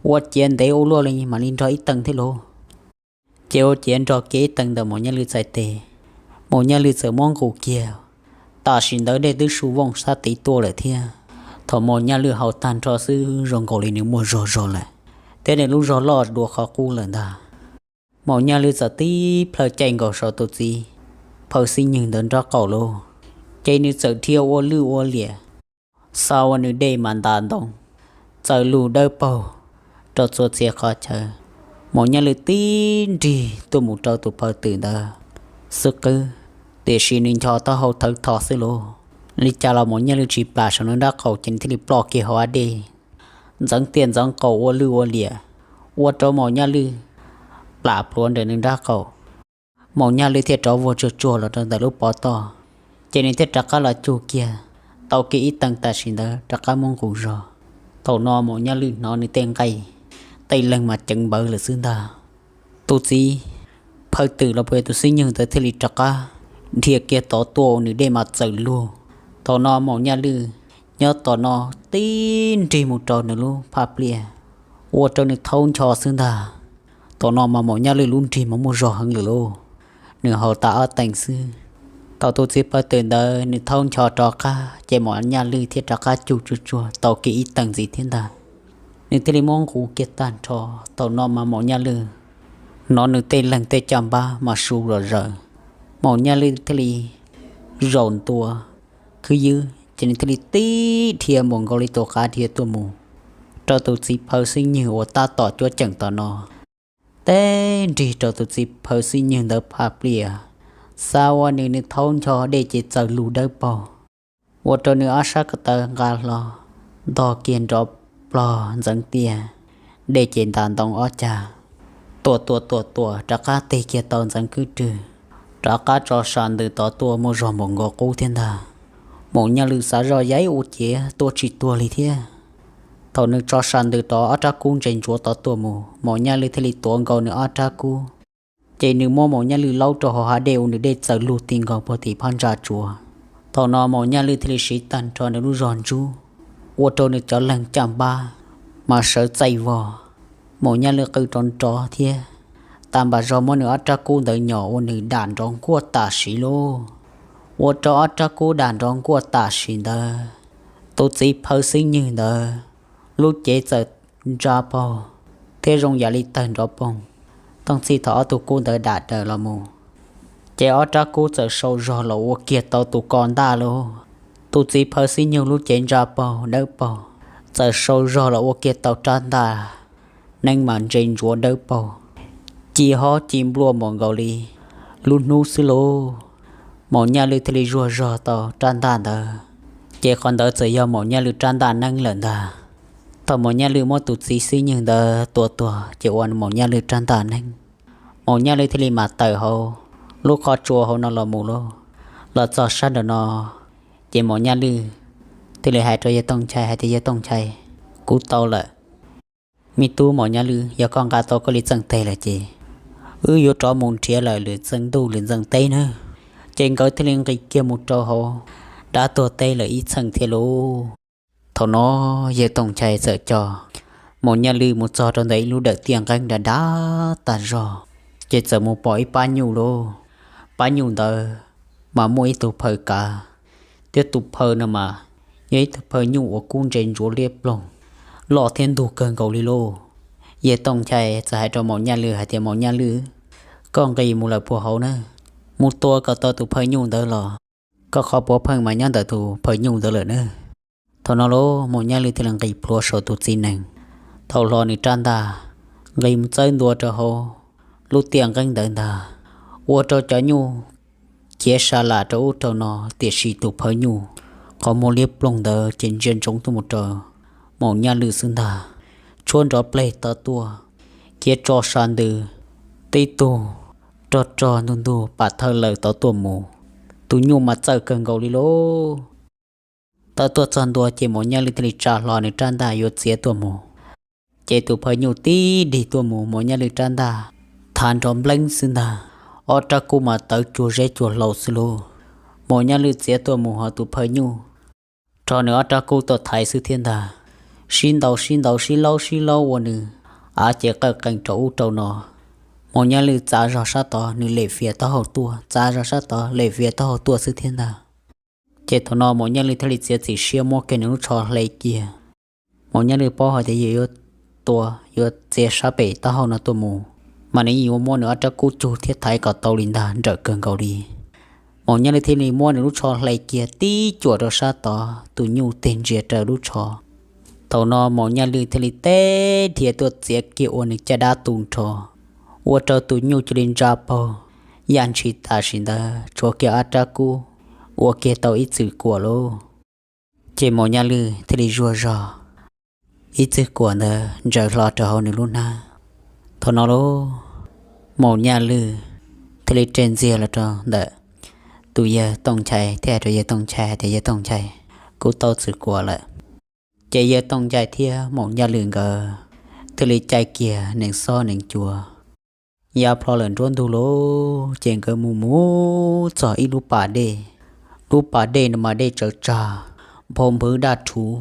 ua ciav ntev ua luaj li mam li nrog ib teev thiab lauj. Ces ua ciav nrog kiag ib teev ntawm Maum Nyaj Lwj txhais tes, Maum Nyaj Lwj txawm muab nqus kiag. Tam sim ntawd dej twb su vooj sab tid tuaj lawm thiab. Thaum Maum Nyaj Lwj haus tag nrho xwb zoo nkaus li nws muaj zog zog lawm, thiab nws lub zog loj dua qhov qub lawm ntag. Maum Nyaj Lwj txawm tib plhaw caij nkaus saum tus txiv phaw xib nywg ntawd nrob qaum lauj, ces nws txawm dhia ua lwj ua liam, xa ua nws dej mas ntas ntoo, txawv lug dawb paug rau txhua txhia qhov chaw. Maum Nyaj Lwj tib nrig tuaj mus rau tus phaw twm ntawd xub qwb, tiam sis nws ncho taub hau thawv tho xwb lauj. Li cas los Maum Nyaj Lwj tsis plam saum nws nrab qaum ces nws thiaj li ploj kiag hauv dej, ntxeev tiaj ntxeev qaum ua lwj ua liam, ua rau Maum Nyaj Lwj plam plhuav ntawm nws nrab qaum. Maum Nyaj Lwj thiaj rov vuag tsuag tsuag los rau ntawm lub pov toj, ces nws thiaj rov qab los cug kiag, tau kiag ib teev tam sim ntawd rov qab muab nqus zog. Thaum no Maum Nyaj Lwj hnov nws tej nqaij tej leeg mas ceev npawv lawm xwb ntag. Tus txiv phaw twm los puas yog tus xib nywg ntawd thiaj li rov qab dhia kiag tod tuaj ua nws dej mas txawm lug. Thaum no Maum Nyaj Lwj nyob tom no tib nrig mus rau nws lub phaj pliaj, ua rau nws thaub ncho xwb ntag. Thaum no mas Maum Nyaj Lwj lub nrig mas muaj zog heev lawm lauj, nws haus tas ob teev xwb. Thaum tus txiv phaw twm ntawd nws thaub ncho rov qab ces Maum Nyaj Lwj thiaj rov qab cug tsuag tsuag tau kiag ib teev ntxiv thiab ntag. Nws thiaj li muab nqus kiag tag nrho. Thaum no mas Maum Nyaj Lwj hnov nws tej leeg tej caj npab mas su zom zaws. Maum Nyaj Lwj thiaj li zaum ntua khwb ywb ces nws thiaj li tib dhia mus nkaus li tus qav dhia tuaj mus rau tus txiv phaw xib nywg uas tab tom cuab ceem tom no. Tib nrig rau tus txiv phaw xib nywg ntawd phaj pliaj, xav ua nws, nws thaub ncho dej ces txawm lug dawb paug, ua rau nws ob sab ko taw nqa hlo ntog kiag nrov plog ntxeev tiaj, dej ces ntas ntoo ob cag, tuam tuam tuam tuam rov qab tig kiag tau ntxeev khwb rwg, rov qab tso sa ntws tod tuaj muaj zog npaum nkaus qub thiab ntag. Maum Nyaj Lwj xav zoj yaib ua ciav tua tsis tuag li thiab. Thaum nws tso sa ntws rov ob rab kub ntse ntsuav tod tuaj mus, Maum Nyaj Lwj thiaj li tuav nkaus nws ob rab kub, ces nws muab Maum Nyaj Lwj laub rau hauv hav dej ua nws dej txawm lug ti nkaus puag tim phab ntsa tsuas. Thaum no Maum Nyaj Lwj thiaj li siv tag nrho nws lub zog ntsub, ua rau nws cov leeg caj npab mas sawv txaij vog. Maum Nyaj Lwj qw rov nrov thiab, tas npam zog muab nws ob rab kub ntawd nyom ua nws dam nrov nkuaj tam sim lauj. Ua rau ob rab kub dam nrov nkuaj tam sim ntawd, tus txiv phaw xib nywg ntawd lub cev txawm ntsa paug thiab zoo yam li tawg nrov poog. Tooj txhij thaum ob tug kub ntawd dam daws los mus, ces ob rab kub txawm sau zog los ua kiag tau tus ko ntaj lauj. Tus txiv phaw xib nywg lub cev ntsa paug dawb paug txawm sau zog los ua kiag tau rab ntaj neeb mas ntse ntsuav dawb paug, ci hob ci npluaj mus nkaus li lub hnub xwb lauj. Maum Nyaj Lwj thiaj li zuag zog tau rab ntaj ntawd, ces qhov ntawd txawm yog Maum Nyaj Lwj rab ntaj neeb lawm ntag. Thaum Maum Nyaj Lwj muab tus txiv xib nywg ntawd tua tuag ces ua Maum Nyaj Lwj rab ntaj neeb. Maum Nyaj Lwj thiaj li mam tawm hauv lub qhov tsua hauv no los mus lauj. Los txog sab nraum no, ces Maum Nyaj Lwj thiaj li hais rau Yawg Tooj Nchai hais tias, Yawg Tooj Nchai, kuv tau lawm. Me tub Maum Nyaj Lwj, yog koj nqa tau koj li txeej teg lawm ces wb yuav rov mus nrhiav lawm lwm txeej ntuj lwm txeej teb nawb. Ces nkawd thiaj li nqis kiag mus rau hauv dab tuag teb lawm ib txheej thiab lauj. Thaum no Yawg Tooj Nchai txawm coj Maum Nyaj Lwj mus txog rau ntawm ib lub dawm tiaj nqeeb dav dav tag zog, ces txawm mus pom ib pab nyuj lauj. Pab nyuj ntawd mas muaj ib tug phaw kav, thiab tus phaw no mas yog ib tug phaw nyuj uas kub ntse ntsuav liab ploog, loj thiab ntug kawg nkaus li lauj. Yawg Tooj Nchai txawm hais rau Maum Nyaj Lwj hais tias, Maum Nyaj Lwj, koj nqis mus lawm puag hauv na, mus tua kom tau tus phaw nyuj ntawd los koj qhov puav pheej mas nyob ntawm tus phaw nyuj ntawd lawm na. Thaum no lauj, Maum Nyaj Lwj thiaj li nqis plhuav saum tus txiv nees, thau hlo nws rab ntaj, nqis mus txawb ntua rau hauv lub tiaj nqeeb ntawd ntag, ua rau cov nyuj khiav sa lam rau ub rau no, tiam sis tus phaw nyuj qhov muag liab ploog ntawd ces ntsia ntsoov tuaj mus rau Maum Nyaj Lwj xwb ntag. Tshuab nrov pleg tod tuaj, khiav tso sa ntws, tib tug rog rog ntug ntug pam thawj lawm tod tuaj mus. Tus nyuj mas txawj kawg nkaus li lauj. Thaum tuaj txog ntua ces Maum Nyaj Lwj thiaj li tsa hlo nws rab ntaj yuav txiav tuaj mus, ces tus phaw nyuj tib dig tuaj mus, Maum Nyaj Lwj rab ntaj thav nrov npleeb xwb ntag. Ob rab kub mas tawv cuag zeb cuag hlau xwb lauj. Maum Nyaj Lwj txiav tuaj mus ho tus phaw nyuj rho nws ob rab kub tuaj thaiv xwb thiab ntag. Sib ntaus sib ntaus, sib laub sib laub ua nws av ces qawj qees rau ub rau no. Maum Nyaj Lwj txav zog sab tod nws lem fias taub hau tuaj, txav zog sab tod lem fias taub hau tuaj xwb thiab ntag. Ces thaum no Maum Nyaj Lwj thiaj li txiav txim siab muab kiag nws lub tsho hle kiag. Maum Nyaj Lwj paub hais tias yog yuav tua, yuav txiav sab pem taub hau no tuaj mus, mas nws yuav muab nws ob rab kub cug thiab thaiv kom tau li ntag, nrawm kawg nkaus li. Maum Nyaj Lwj thiaj li muab nws lub tsho hle kiag tib cuam rau sab tod, tus nyuj tig ntsia raws lub tsho. Thaum no Maum Nyaj Lwj thiaj li teb dhia tuaj txiav kiag ua nws caj dab tu nrho, ua rau tus nyuj cia li ntsa paug, yaj ntshis tam sim ntawd tshuav kiag ob rab kub ua kiag tau ib txwm kuam lauj. Ces Maum Nyaj Lwj thiaj li zuag zog, ib txwm kuam ntawd ntsaws hlo rau hauv nws lub hnab. Thaum no lauj, Maum Nyaj Lwj thiaj li reg ntxiag los rau ntawm tus Yawg Tooj Nchai thiab hais rau Yawg Tooj Nchai hais tias, Yawg Tooj Nchai, kuv tau txwm kuam lawm. Ces yawg Tooj Nchai thiab Maum Nyaj Lwm nkawd thiaj li caij kiag nees xob nees cua yav plho lawm nruab ntug lawm, ces nkawd mus mus txog ib lub pas dej. Lub pas dej no mas dej tsawv tsag, nphau nphwv daj rhuv,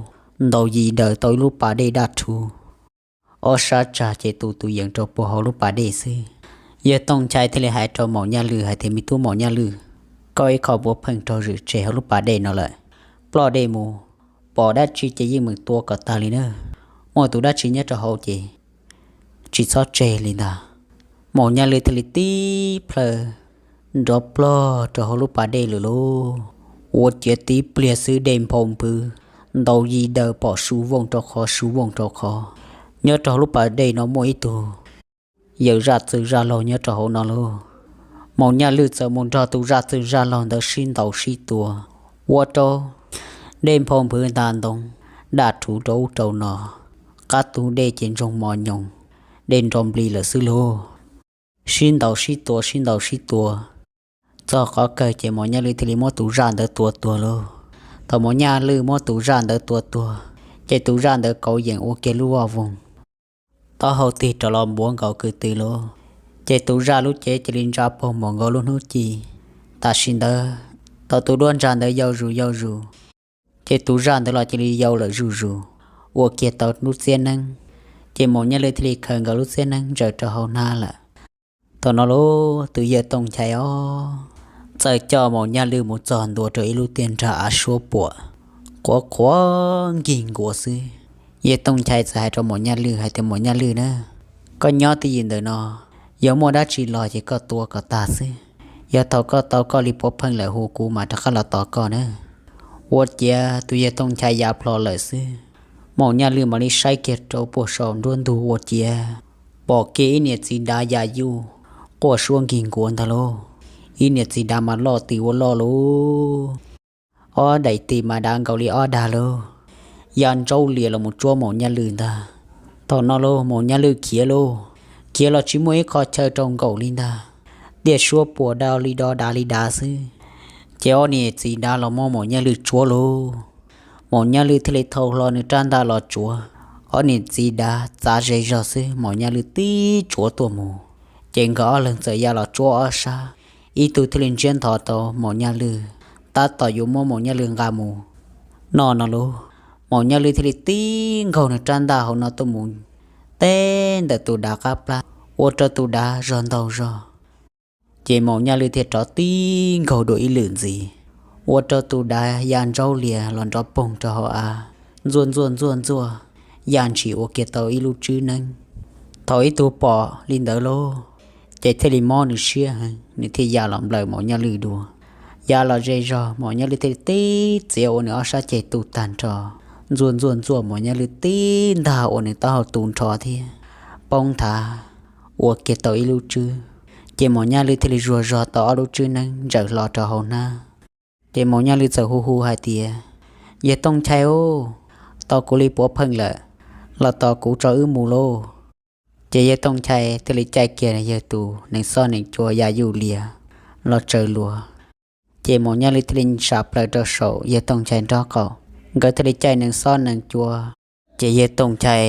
ntaus yis daws tau ib lub pas dej daj rhuv. Ob sab tsag ces tu tus yees rau puag hauv lub pas dej xwb. Yawg Tooj Nchai thiaj li hais rau Maum Nyaj Lwm hais tias, Me tub Maum Nyaj Lwm, koj ib qho puav pheej raug zwm tseg hauv lub pas dej no lawm, ploj dej mus, pom dab tsi ces yeej meem tua kom tag li na. Muaj tus dab tsi nyob rau hauv ces tsis txhob tseg li ntag. Maum Nyaj Lwm thiaj li tib plhaw nrov plog rau hauv lub pas dej lawm lauj. Ua ciav tib pliag xwb dej nphau nphwv, ntaus yis daws pom su vooj rau qhov su vooj rau qhov. Nyob rau hauv lub pas dej no muaj ib tug yawg zaj txwg zaj laug nyob rau hauv no lauj. Maum Nyaj Lwm txawm mus nrog tus zaj txwg zaj laug ntawd sib ntaus sib tua, ua rau dej nphau nphwv nta ntoo, daj rhuv rau ub rau no, qab tug dej ces ntsoog mos nyoos, dej nro npli lawm xwb lauj. Sib ntaus sib tua sib ntaus sib tua, txog qhov kawg ces Maum Nyaj Lwm thiaj li muab tus zaj ntawd tua tuag lauj. Thaum Maum Nyaj Lwm muab tus zaj ntawd tua tuag, ces tus zaj ntawd kauv yeem ua kiag lub voj voog, taub hau tig rov los npuav nkaus kwv tw lauj. Ces tus zaj lub cev cia li ntsa pog mus nkaus lub hnub ci. Tam sim ntawd thaum tus duab ntsa ntawd yau zus yau zus, ces tus zaj ntawd los cia li yau lawm zuj zus, ua kiag tau lub txiab neeb. Ces Maum Nyaj Lwm thiaj li khaws nkaus lub txiab neeb ntsaws rau hauv hnab lawm. Thaum no lauj, tus yawg Tooj Nchai os, txawm coj Maum Nyaj Lwm mus txog ntua rau ib lub tiaj nrag av suab puam, qhuav qhuav nkig nkuav xwb. Yawg Tooj Nchai txawm hais rau Maum Nyaj Lwm hais tias, Maum Nyaj Lwm na, koj nyob twj ywm ntawm no, yog muaj dab tsi los ces koj tua kom tag xwb. Yog thaum koj tau koj li puav pheej lawm hu kuv mas rov qab los tos koj na. Ua ciav tus yawg Tooj Nchai ya plho lawm xwb, Maum Nyaj Lwm mam li saib kiag rau puag saum nruab ntug ua ciav pom kiag ib niam txiv dav ya yuj quaj suab nkig nkuav ntag lauj. Ib niam txiv dav mas loj tis ua loj lauj, ob daim tis mas dav nkaus li ob dag lauj, ya ntsaub lias los mus tsuab Maum Nyaj Lwm ntag. Thaum no lauj, Maum Nyaj Lwm khiav lauj, khiav los tsis muaj ib qho chaw rau nkaum li ntag, tiaj suab puam do li do dav li dav xwb. Ces ob niam txiv dav los muab Maum Nyaj Lwm tsuab lauj. Maum Nyaj Lwm thiaj li thau hlo nws rab ntaj los tsuav, ob niam txiv dav txav ze zog xwb, Maum Nyaj Lwm tib tsuav tuaj mus. Ces nkawd ob leeg txawm ya los tsuab ob sab, ib tug thiaj li ntsiab nthov tau Maum Nyaj Lwm, tab tom yuav muab Maum Nyaj Lwm nqa mus noj no lauj. Maum Nyaj Lwm thiaj li tib nkaug nws rab ntaj hauv no tuaj mus teb ntawm tus dav qab plab, ua rau tus dav zog ntaug zog. Ces Maum Nyaj Lwm thiaj rov tib nkaug dua ib lwm ntxiv, ua rau tus dav ya ntsaub lias los nrov poog rau hauv av, ntxuaj ntxuaj ntxuaj ntxuaj, ya ntshis ua kiag tau ib lub tswb neeb. Thaum ib tug pom li ntawd lauj, ces thiaj li mob nws siab heev, nws thiaj ya los nplawm Maum Nyaj Lwm dua. Ya los ze zog, Maum Nyaj Lwm thiaj li tib txiav ua nws ob sab ceg tu tag nrho, ntxuaj ntxuaj ntxuaj, Maum Nyaj Lwm tib ntag ua nws taub hau tu nrho thiab poob nthav ua kiag tau ib lub tswb. Ces Maum Nyaj Lwm thiaj li zuag zog tau ob lub tswb neeb ntsaws hlo rau hauv hnab. Ces Maum Nyaj Lwm txawm hu hu hais tias, Yawg Tooj Nchai, tos kuv li puav pheej lawm, los tos kuv tso wb mus lauj. Ces Yawg Tooj Nchai thiaj li caij kiag yawg tus nees xob nees cua ya yuj lias los tsaws luas. Ces Maum Nyaj Lwm thiaj li sam plaws rau saum Yawg Tooj Nchai nraub qaum, nkawd thiaj li caij nees xob nees cua. Ces Yawg Tooj Nchai,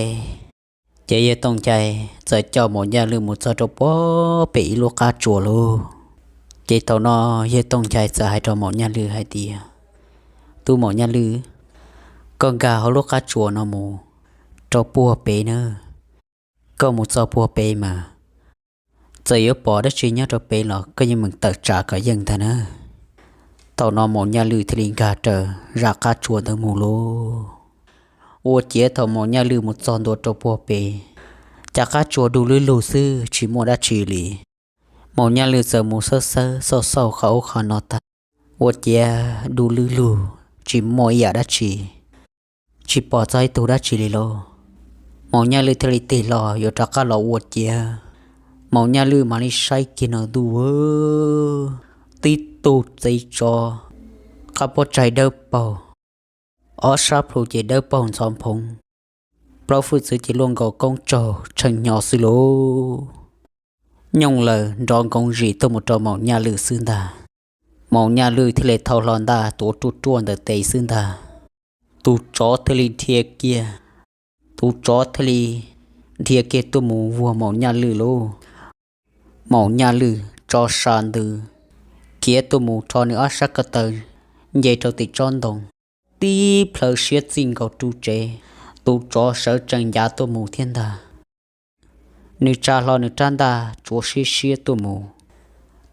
ces Yawg Tooj Nchai txawm coj Maum Nyaj Lwm mus txog rau puag pem ib lub qab tsuas lauj. Ces thaum no Yawg Tooj Nchai txawm hais rau Maum Nyaj Lwm hais tias, Tub Maum Nyaj Lwm, koj nkag hauv lub qab tsuas no mus rau puag pem na. Koj mus txog puag pem mas txawm yuav pom dab tsi nyob rau pem los koj yeej meem tawm tsam kom yeej ntag na. Thaum no Maum Nyaj Lwm thiaj li nkag raws zaj qab tsuas ntawd mus lauj. Ua ciav thaum Maum Nyaj Lwm mus txog ntua rau puag pem, cas qab tsuas du lwb lug xwb tsis muaj dab tsi li. Maum Nyaj Lwm txawm mus xawb xawb xauj xauj qhov ub qhov no tag, ua ciav du lwb lug tsis muaj ib yam dab tsi, tsis pom txog ib tug dab tsi li lauj. Maum Nyaj Lwm thiaj li tig hlo yuav rov qab los ua ciav, Maum Nyaj Lwm mam li saib kiag no ntuj, tib tug txiv tsov qab pob tsaig dawb paug, ob sab plhu ces dawb paug ntxhov nphoov, plaub hwj txwv ces luaj nkaus koob tsaug tsheej hnyo xwb lauj. Nyooj lawm nrov nkoov zim tuaj mus rau Maum Nyaj Lwm xwb ntag. Maum Nyaj Lwm thiaj li thau hlo ntaj tuav ruaj ruaj ntawm tes xwb ntag. Tus tsov thiaj li dhia kiag, tus tsov thiaj li dhia kiag tuaj mus vuag Maum Nyaj Lwm lauj. Maum Nyaj Lwm tso sa ntws khiav tuaj mus rho nws ob sab ko taw nce rau tim tsob ntoo, tib plhaw siab txij nkaus ru tsev. Tus tsov sawv tsees ncav tuaj mus thiab ntag. Nws tsa hlo nws rab ntaj tsuav siab siab tuaj mus,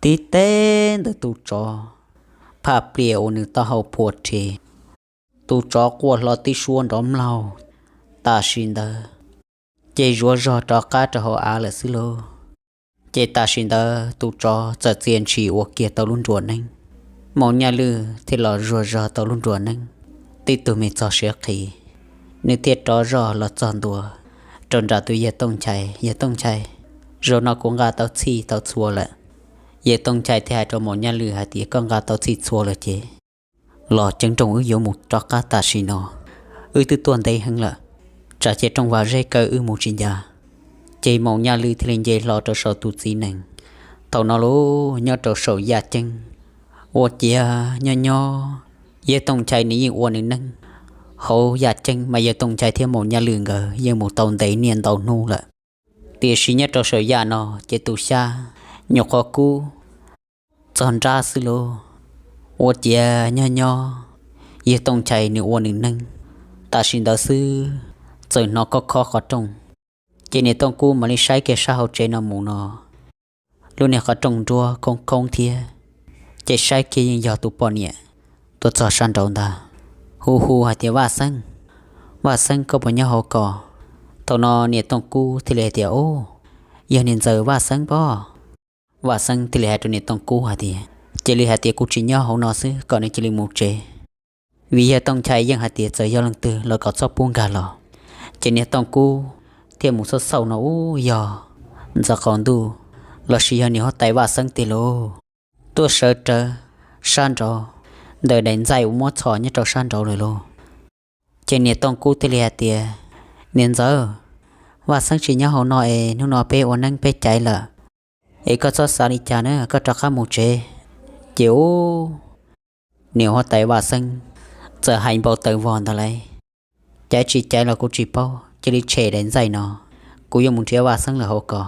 tib teb ntawm tus tsov phaj plias uas nws taub hau phua rhe. Tus tsov quaj hlo tib suab nrov mlaug. Tam sim ntawd ces zuav zog rov qab rau hauv av lawm xwb lauj. Ces tam sim ntawd tus tsov txawm txia ntshis ua kiag tau lub nruas neeb. Maum Nyaj Lwm thiaj los zuag zog tau lub nruas neeb, tib tug me txog siav qhi, nws thiaj rov zog los txog ntua rau nram tus yawg Tooj Nchai. Yawg Tooj Nchai, zaum no kuv nqa tau txhij tau txhua lawm. Yawg Tooj Nchai thiaj hais rau Maum Nyaj Lwm hais tias, koj nqa tau txhij txhua lawm ces los ceeb nrooj, wb yuav mus rov qab tam sim no, wb twb tuaj ntev heev lawm, tsam ces rooj vag zeb kaw wb mus tsis ncav. Ces Maum Nyaj Lwm thiaj li nce hlo rau saum tus txiv nees. Thaum no lauj, nyob rau saum yaj ceeb, ua ciav nyob nyob, yawg Tooj Nchai nws yeej ua nws neeb. Hauv yaj ceeb mas yawg Tooj Nchai thiab Maum Nyaj Lwm nkawd yeej mus tau ntev niaj ntau hnub lawm, tiam sis nyob rau saum yaj no ces tus xyab nyuam qhuav kub txog nrab xwb lauj. Ua ciav nyob nyob, yawg Tooj Nchai nws ua nws neeb, tam sim ntawd xwb txawm hnov khob khob qhov rooj. Ces niam Tooj Kub mam li saib kiag sab hauv tsev no mus no, lub niag qhov rooj nruab khoob khoob thiab, ces saib kiag yeej yog tus poj niam tuaj txog sab nraud ntag, hu hu hais tias, Vaj Xeeb, Vaj Xeeb, koj puas nyob hauv ko? Thaum no niam Tooj Kub thiaj li hais tias, Ub, yog niam ntxawm Vaj Xeeb pob. Vaj Xeeb thiaj li hais rau niam Tooj Kub hais tias, Cia li hais tias kuv tsis nyob hauv no xwb, kom nws cia li mus tsev. Vim yawg Tooj Nchai yeej hais tias txawm yog leej twg los kom txhob pub nkag los. Ces niam Tooj Kub thiaj mus xauj xauj no, ub, yog ntxawm qaum ntuj lossis yog niam huab tais Vaj Xeeb tiag lauj, tuaj sawv rawv sab nraud ntawm daim ntxaij uas muab txhos nyob rau sab nraud lawm lauj. Ces niam Tooj Kub thiaj li hais tias, Niam ntxawm, Vaj Xeeb tsis nyob hauv no es hnub no peb ua neeb peb caiv lawm, es koj txhob xav li cas na, koj rov qab mus tsev. Ces ub, niam huab tais Vaj Xeeb txawm hais npau taws vog ntawd lauj, Caiv tsis caiv los kuv tsis paub, cia li tshem daim ntxaij no, kuv yuav mus nrhiav Vaj Xeeb lawm hauv ko.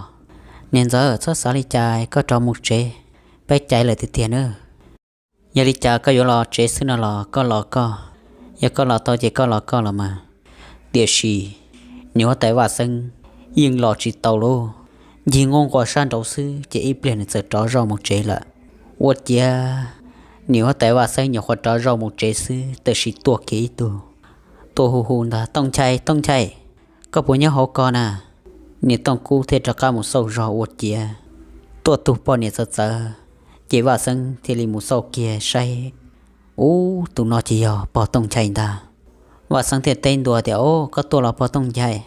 Niam ntxawm, txhob xav li cas, koj rov mus tsev, peb caiv lawm tiag tiag na. Yog li cas koj yuav los tsev xwb no los koj los koj, yog koj los tau ces koj los koj los mas. Tiam sis niam huab tais Vaj Xeeb yeej los tsis tau lauj, ncig nquj nquas sab nraud xwb ces ib pliag nws txawm rov zoj mus tsev lawm. Ua ciav niam huab tais Vaj Xeeb nyuam qhuav rov zoj mus tsev xwb tab sis tuaj kiag ib tug tuaj hu hu ntag, Tooj Nchai, Tooj Nchai, koj puas nyob hauv ko na? Niam Tooj Kub thiaj rov qab mus xauj zog ua ciav tuaj tug poj niam txawv txawv. Ces Vaj Xeeb thiaj li mus xauj kiag saib, ub, tus no ces yog pog Tooj Nchai ntag. Vaj Xeeb thiaj teb ntua tias, Au, koj tuaj los pog Tooj Nchai?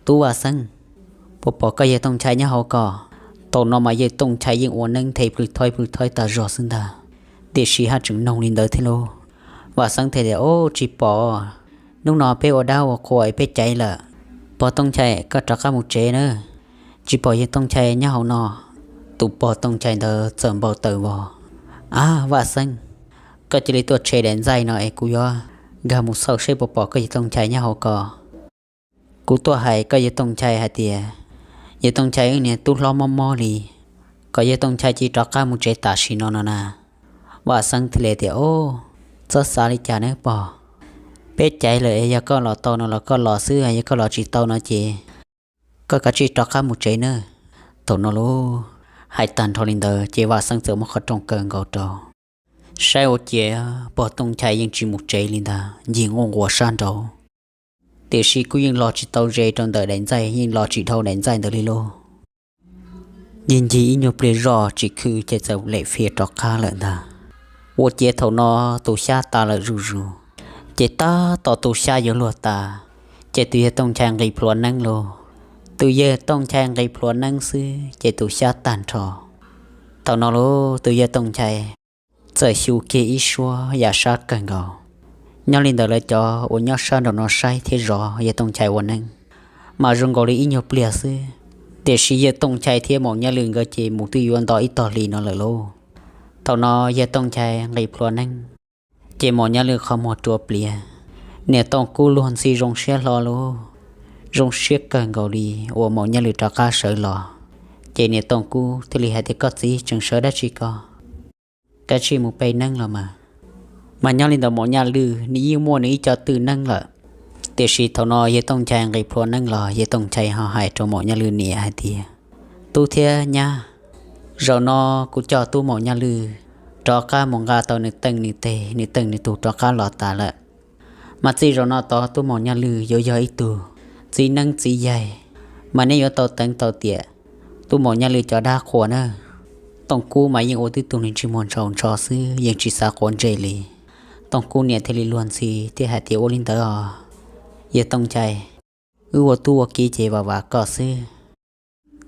Tub Vaj Xeeb, puas pom koj yawg Tooj Nchai nyob hauv ko? Thaum no mas yawg Tooj Nchai yeej ua neeb nthe plhws thaib plhws thaib tas zog xwb ntag, tiam sis haj tseem noog li ntawd thiab lauj. Vaj Xeeb thiaj tias, Au, tsis pom, hnub no peb ua dab ua qhua es peb caiv lawm. Pog Tooj Nchai, koj rov qab mus tsev na, tsis pom yawg Tooj Nchai nyob hauv no. Tus pog Tooj Nchai ntawd txawm npau taws vog, Ab, Vaj Xeeb, koj cia li tuaj tshem daim ntxaij no es kuv yuav nkag mus xauj seb puas pom koj yawg Tooj Nchai nyob hauv ko. Kuv tuaj hais koj yawg Tooj Nchai hais tias, yawg Tooj Nchai wb niag tub hlob mob mob li, kom yawg Tooj Nchai cia li rov qab mus tsev tam sim no no na. Vaj Xeeb thiaj li tias, Au, txhob xav li cas nawb pog, peb caiv lawm, yog koj los tau no los koj los xwb, yog koj los tsis tau no ces koj kav tsij rov qab mus tsev nawb. Thaum no lauj, hais tag nrho li ntawd ces Vaj Xeeb txawm muab qhov rooj kaw nkaus rau. Saib ua ciav pog Tooj Nchai yeej tsis mus tsev li ntag, ncig nquj nquas sab nraud, tiam sis kuj yeej los tsis tau ze rau ntawm daim ntxaij, yeej los tsis dhau daim ntxaij ntawd li lauj. Ncig ncig ib nyuag pliag zoj tsis khw ces txawm lem fias rov qab lawm ntag. Ua ciav thaum no tus xyab tas lawm zuj zus, ces tab tom tus xyab yuav luag tas, ces tus yawg Tooj Nchai nqis plhuav neeb lauj. Tus yawg Tooj Nchai nqis plhuav neeb xwb ces tus xyab tag nrho. Thaum no lauj, tus yawg Tooj Nchai txawm xyu kiag ib suab yam sab kawg nkaus. Nyob li ntawd lawv cov uas nyob sab nraum no saib thiab zov yawg Tooj Nchai ua neeb mas zoo nkaus li ib nyuag pliag xwb, tiam sis yawg Tooj Nchai thiab Maum Nyaj Lwm nkawd ces mus twb yuav nto ib tog hlis no lawm lauj. Thaum no yawg Tooj Nchai nqis plhuav neeb, ces Maum Nyaj Lwm qhov muag rua pliav, Niam Tooj Kub luag ntxhi zoo siab hlo lauj, zoo siab kawg nkaus li uas Maum Nyaj Lwm rov qab sawv los. Ces niam Tooj Kub thiaj li hais tias, Koj txiv tseem sawv dab tsi ko? Kav tsij mus pe neeb los mas. Mas nyob li ntawd Maum Nyaj Lwm nws yeej muaj nws ib co tw neeb lawm. Tiam sis thaum no yawg Tooj Nchai nqis plhuav neeb los, yawg Tooj Nchai ho hais rau Maum Nyaj Lwm niam hais tias, Tub thiab nyab, zaum no kuv coj tub Maum Nyaj Lwm rov qab mus nqa tau nws teej nws teg, nws teej nws tug rov qab los tas lawm. Mas txij zaum no tod tub Maum Nyaj Lwm yuav yog ib tug txiv neeb txiv yaig, mas neb yuav tau teev tau tiam tub Maum Nyaj Lwm cov dab qhuas na. Tooj Kub mas yeej ua tib tug neeg tsis muaj ntshaus ntsho xwb, yeej tsis xav quav ntsej li. Tooj Kub niam thiaj li luag ntxhi thiab hais tias, Ua li ntawd os yawg Tooj Nchai, wb ua tub ua kiv ces vam vam koj xwb.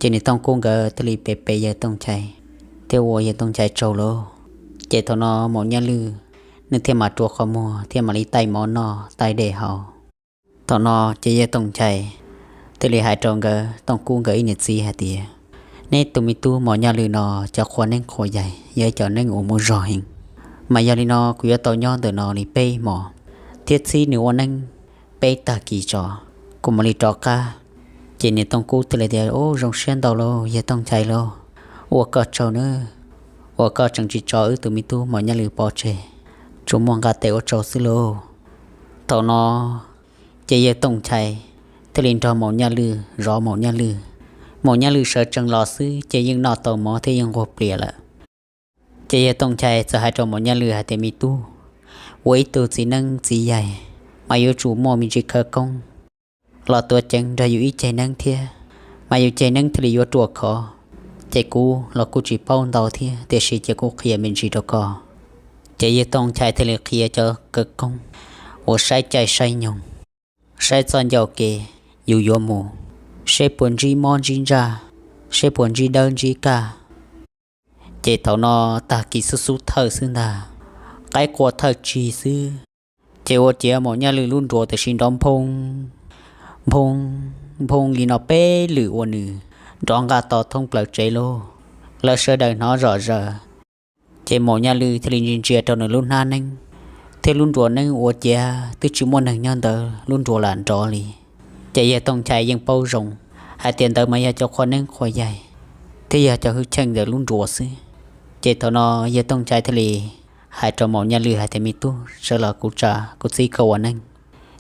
Ces niam Tooj Kub nkawd thiaj li pe pe yawg Tooj Nchai thiab ua yawg Tooj Nchai tsaug lauj. Ces thaum no Maum Nyaj Lwm nws thiaj mam rua qhov muag thiab mam li taij mov noj taij dej haus. Thaum no ces yawg Tooj Nchai thiaj li hais rau nkawd Tooj Kub nkawd ib niam txiv hais tias, Neb tus me tub Maum Nyaj Lwm no cov qhua neeb qhua yaig yog cov neeb uas muaj zog heev, mas yog li no kuv yuav tau nyob ntawm no li peb hmos thiab txhib nws ua neeb peb tag kis tso, kuv mam li rov qab. Ces niam Tooj Kub thiaj li tias, Ub, zoo siab ntau lauj yawg Tooj Nchai lauj, ua koj tsaug nawb, uas koj tseem tsis tso wb tus me tub Maum Nyaj Lwm pov tseg, tsuas muaj nqa tes ua tsaug xwb lauj. Thaum no ces yawg Tooj Nchai thiaj li nrog Maum Nyaj Lwm zov Maum Nyaj Lwm. Maum Nyaj Lwm sawv tsees los xwb ces yeej noj tau mov thiab yeej nquag plias lawm. Ces yawg Tooj Nchai txawm hais rau Maum Nyaj Lwm hais tias, Me tub, ua ib tug txiv neeb txiv yaig mas yuav tsum muaj me ntsis khawv koob los tuav ceev nrog yus ib ceg neeb thiab, mas yus ceg neeb thiaj li yuav ruaj khov. Ces kuv los kuj tsis paub ntau thiab, tiam sis ces kuv qhia me ntsis rau koj. Ces yawg Tooj Nchai thiaj li qhia cov khawv koob uas saib caij saib nyoog, saib txoj ncauj kev yus yuav mus, seb puas ntsib mob ntsib ntsaj, seb puas ntsib dawb ntsib kaj. Ces thaum no tag kis xub xub thawj xwb ntag, qaib qua thawj tsig xwb, ces ua ciav Maum Nyaj Lwm lub nruas tam sim nrov nphoo nphoo nphoo li no peb lwm uas nws nrov nqa to thoob plaws tsev lauj. Lawv sawv daws hnov zom zaws. Ces Maum Nyaj Lwm thiaj li ntsia ntsia rau nws lub hnab neeb thiab lub nruas neeb ua ciav twb tsis muaj neeg nyob ntawd, lub nruas lam nrov li. Ces yawg Tooj Nchai yeej paub zoo hais tias ntawd mas yog cov qhua neeb qhua yaig thiab yog cov hwj chim ntawm lub nruas xwb. Ces thaum no yawg Tooj Nchai thiaj li hais rau Maum Nyaj Lwm hais tias, Me tub, sawv los kuv tsa kuv txib koj ua neeb.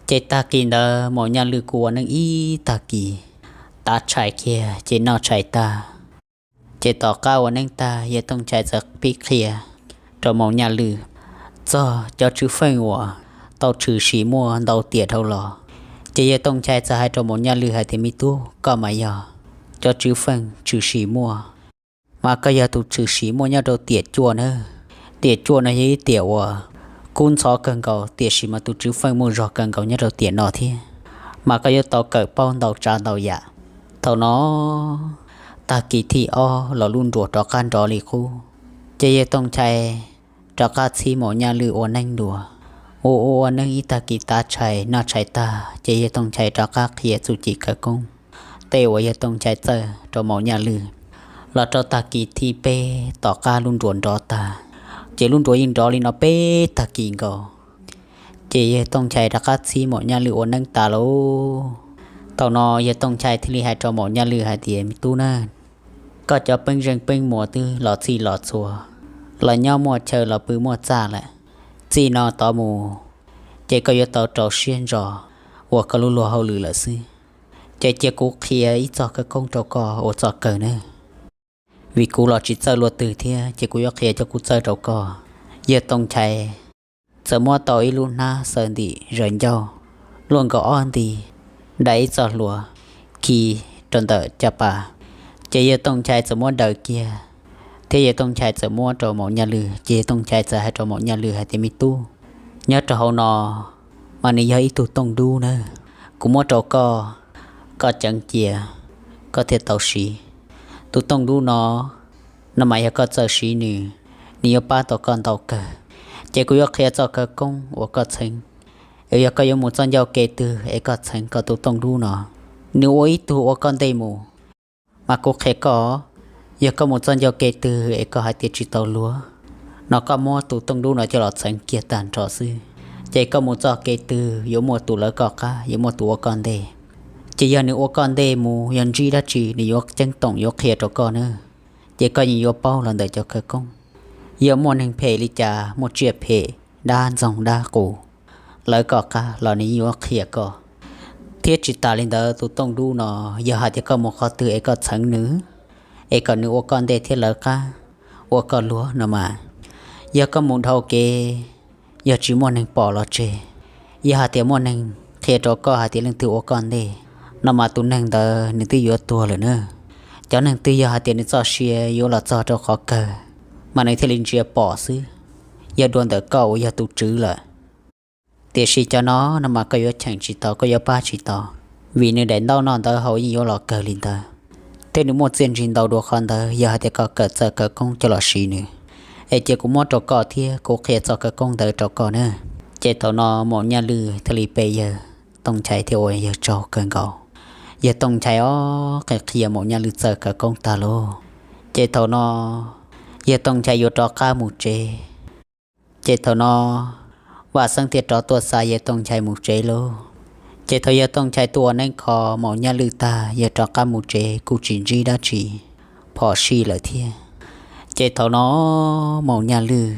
Ces tag kis ntawd Maum Nyaj Lwm kuj ua neeb ib tag kis, tav tshais kiag ces noj tshais tag. Ces tom qab ua neeb tag, yawg Tooj Nchai txawm pib qhia rau Maum Nyaj Lwm txog cov tswv feej uas tau tshwm sim muaj ntau tiam dhau los. Ces yawg Tooj Nchai txawm hais rau Maum Nyaj Lwm hais tias, Me tub, koj mas yog cov tswv feej tshwm sim muaj, mas koj yog tus tshwm sim muaj nyob rau tiam cuaj na. Tiam cuaj no yog ib tiam uas kub ntxhov kawg nkaus, tiam sis mas tus tswv feej muaj zog kawg nkaus nyob rau tiam no thiab, mas koj yuav tau kawm paub ntau tsav ntau yam. Thaum no tag kis thib ob los lub nruas rov qab nrov li qub. Ces yawg Tooj Nchai rov qab txib Maum Nyaj Lwm ua neeb dua. Ua ua ua neeb ib tag kis tav tshais noj tshais tag, ces yawg Tooj Nchai rov qab qhia txuj ci khawv koob tej uas yawg Tooj Nchai txawj rau Maum Nyaj Lwm. Los rau tag kis thib peb tom qab lub nruas nrov tag, ces lub nruas yeej nrov li no peb tag kis nkaus. Ces yawg Tooj Nchai rov qab txib Maum Nyaj Lwm ua neeb tas lauj. Thaum no yawg Tooj Nchai thiaj li hais rau Maum Nyaj Lwm hais tias, Me tub na, koj cov peeb zeej peeb muas twb los txhij los txhua, los nyob muaj chaw los pw muaj txaj lawm. Txij no tod mus ces koj yuav tau rau siab ntso ua koj lub luag hauj lwm lawm xwb. Ces cia kuv qhia ib txoj khawv koob rau koj ua txoj kawg nawb, vim kuv los tsis txawj luaj twg thiab, ces kuv yuav qhia cov kuv txawj rau koj. Yawg Tooj Nchai txawm muab tau ib lub hnab xaws ntim zaws ncauj luaj nkaus ob nti, dai ib txoj hlua khi rau ntawm caj pas. Ces yawg Tooj Nchai txawm muab daws kiag, thiab yawg Tooj Nchai txawm muab rau Maum Nyaj Lwm. Ces yawg Tooj Nchai txawm hais rau Maum Nyaj Lwm hais tias, Me tub, nyob rau hauv no mas nws yog ib tug tooj dub nawb, kuv muab rau koj, koj ceev cia koj thiaj tau siv. Tus tooj dub no, no mas yog koj txawj siv nws, nws yuav pab tau koj ntau kawg. Ces kuv yuav qhia txoj khawv koob uas koj txheev, es yog koj yuav mus txoj ncauj kev twg es koj txheev koj tus tooj dub no, nws ua ib tug ua koj ntej mus. Mas kuv qhia koj, yog koj mus txoj ncauj kev twg es koj hais tias tsis tau luag no, koj muab tus tooj dub no coj los txheev kiag tag nrho xwb, Ces koj mus txoj kev twg yuav muaj tus lawv koj qab, yuav muaj tus ua koj ntej. Ces yog nws ua koj ntej mus yog ntsib dab tsi nws yuav ceeb toom yuav qhia rau koj na. Ces koj yeej yuav paub los ntawm cov khawv koob. Yog muaj neeg phem li cas, muaj tsiaj phem, dab ntxoog dab qus, lawv koj qab los nws yeej yuav qhia koj. Thiab tsis tas li ntawd, tus tooj dub no, yog hais tias koj mus qhov twg es koj txheev nws, es kom nws ua koj ntej thiab lawv qab, ua koj luag no mas, yog koj mus dhau kev, yog tsis muaj neeg pom los tseg, yog hais tias muaj neeg qhia rau koj hais tias leej twg ua koj ntej, no mas tus neeg ntawd nws twb yuav tuag lawm na. Cov neeg twg yog hais tias nws txoj sia yuav los txog rau qhov kawg, mas nws thiaj li ntsia pom xwb, yog dua ntawm koj uas yog tus tswv lawm. Tiam sis cov no, no mas koj yuav cheem tsis tau, koj yuav pab tsis tau, vim nws daim ntaub noj ntawd hauv yeej yuav los kawg li ntawd. Thiab nws muaj txiaj ntsig ntau dua qhov ntawd, yog hais tias koj kawm txawj khawv koob coj los siv nws, es cia kuv muab rau koj thiab kuv qhia txoj khawv koob ntawd rau koj na. Ces thaum no Maum Nyaj Lwj thiaj li pe yawg Tooj Nchai thiab ua yawg tsaug kawg nkaus. Yawg Tooj Nchai ob qhia qhia Maum Nyaj Lwj txawj khawv koob tag lauj. Ces thaum no yawg Tooj Nchai yuav rov qab mus tsev. Ces thaum no Vaj Xeeb thiaj rov tuaj xa yawg Tooj Nchai mus tsev lauj. Ces thaum yawg Tooj Nchai tuaj ua neeb kho Maum Nyaj Lwj tag, yawg rov qab mus tsev kuj tsis ntsib dab tsi phom sij lawm thiab. Ces thaum no Maum Nyaj Lwj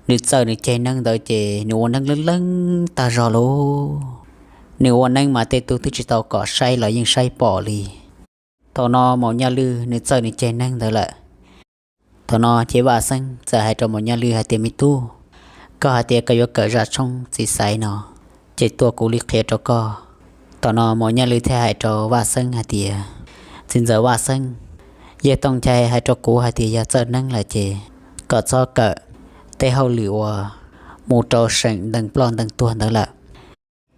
nws txawj nws ceg neeb ntawd ces nws ua neeb leej leej tag zog lauj. Nws ua neeb mas tej tug twb tsis tau kom saib los yeej saib pom li. Thaum no Maum Nyaj Lwj nws txawj nws ceg neeb ntawd lawm. Thaum no ces Vaj Xeeb txawm hais rau Maum Nyaj Lwj hais tias, me tub, koj hais tias koj yuav kawm zaj tshoob txiv xaiv no, ces tuaj kuv li qhia rau koj. Thaum no Maum Nyaj Lwj thiaj hais rau Vaj Xeeb hais tias, txiv ntxawm Vaj Xeeb, yawg Tooj Nchai hais rau kuv hais tias yog txawj neeb lawm ces kom txhob kawm tej hauj lwm uas mus rau seem ntees ploj ntees tuag ntawd lawm.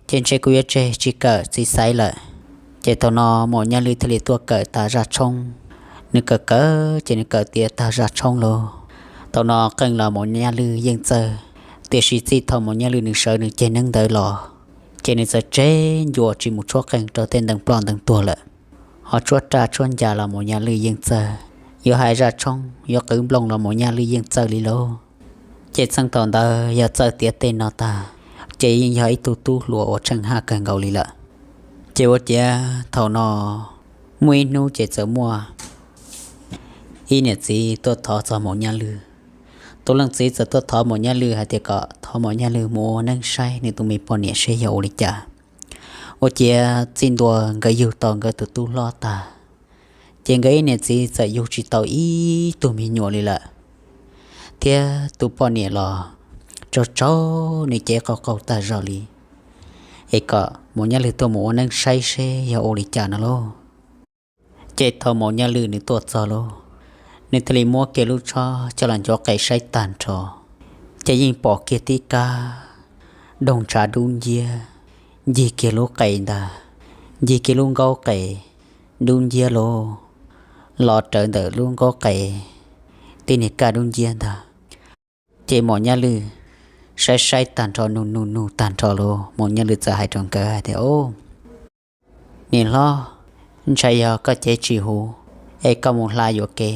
Ces ntshe kuv yuav tseg tsis kawm txiv xaiv lawm. Ces thaum no Maum Nyaj Lwj thiaj li tuaj kawm tag zaj tshoob. Nws kawm kawm ces nws kawm tiav tag zaj tshoob lauj. Thaum no qee los Maum Nyaj Lwj yeej txawj, tiam sis txij thaum Maum Nyaj Lwj nws sawv nws ceg neeb ntawd los, ces nws txawm tseg ncua tsis mus tshuab qeej rau tej ntees ploj ntees tuag lawm. Ho tshuab raj tshuab ncas los Maum Nyaj Lwj yeej txawj, yuav hais zaj tshoob yuav qwv nplooj los Maum Nyaj Lwj yeej txawj li lauj. Ces txheej thaum ntawd yog txawj tiav tej no tag, ces yeej yog ib tug tub hluas uas tsheej haj kawg nkaus li lawm. Ces ua ciav thaum no muaj ib hnub ces txawm muaj ib niam txiv tuaj thov txog Maum Nyaj Lwj. Tus leej txiv txawm tuaj thov Maum Nyaj Lwj hais tias kom thov Maum Nyaj Lwj mus ua neeb saib nws tus me poj niam seb yog ua li cas. Ua ciav txij ntua nkawd yug tau nkawd tus tub hlob tag, ces nkawd ib niam txiv txawm yug tsis tau ib tug me nyuam li lawm, thiab tus poj niam los tsaug tsaug nws cev qaug qaug tag zog li. Es kom Maum Nyaj Lwj tuaj mus ua neeb saib seb yog ua li cas no lauj. Ces thaum Maum Nyaj Lwj nws tuaj txog lauj, nws thiaj li muab kiag lub tsho coj los ncuav qe saib tag nrho, ces yeej pom kiag tib kab doog ntshav dub nciab ncig kiag lub qe ntag, ncig kiag lub nkaub qe dub nciab lauj, los rawv ntawm lub nkaub qe tib niag kaj dub nciab ntag. Ces Maum Nyaj Lwj saib saib tag nrho, nug nug nug tag nrho lauj, Maum Nyaj Lwj txawm hais rau nkawd hais tias, o, niam hlob, ntshai yog koj cev tsis huv es koj mus hla yuam kev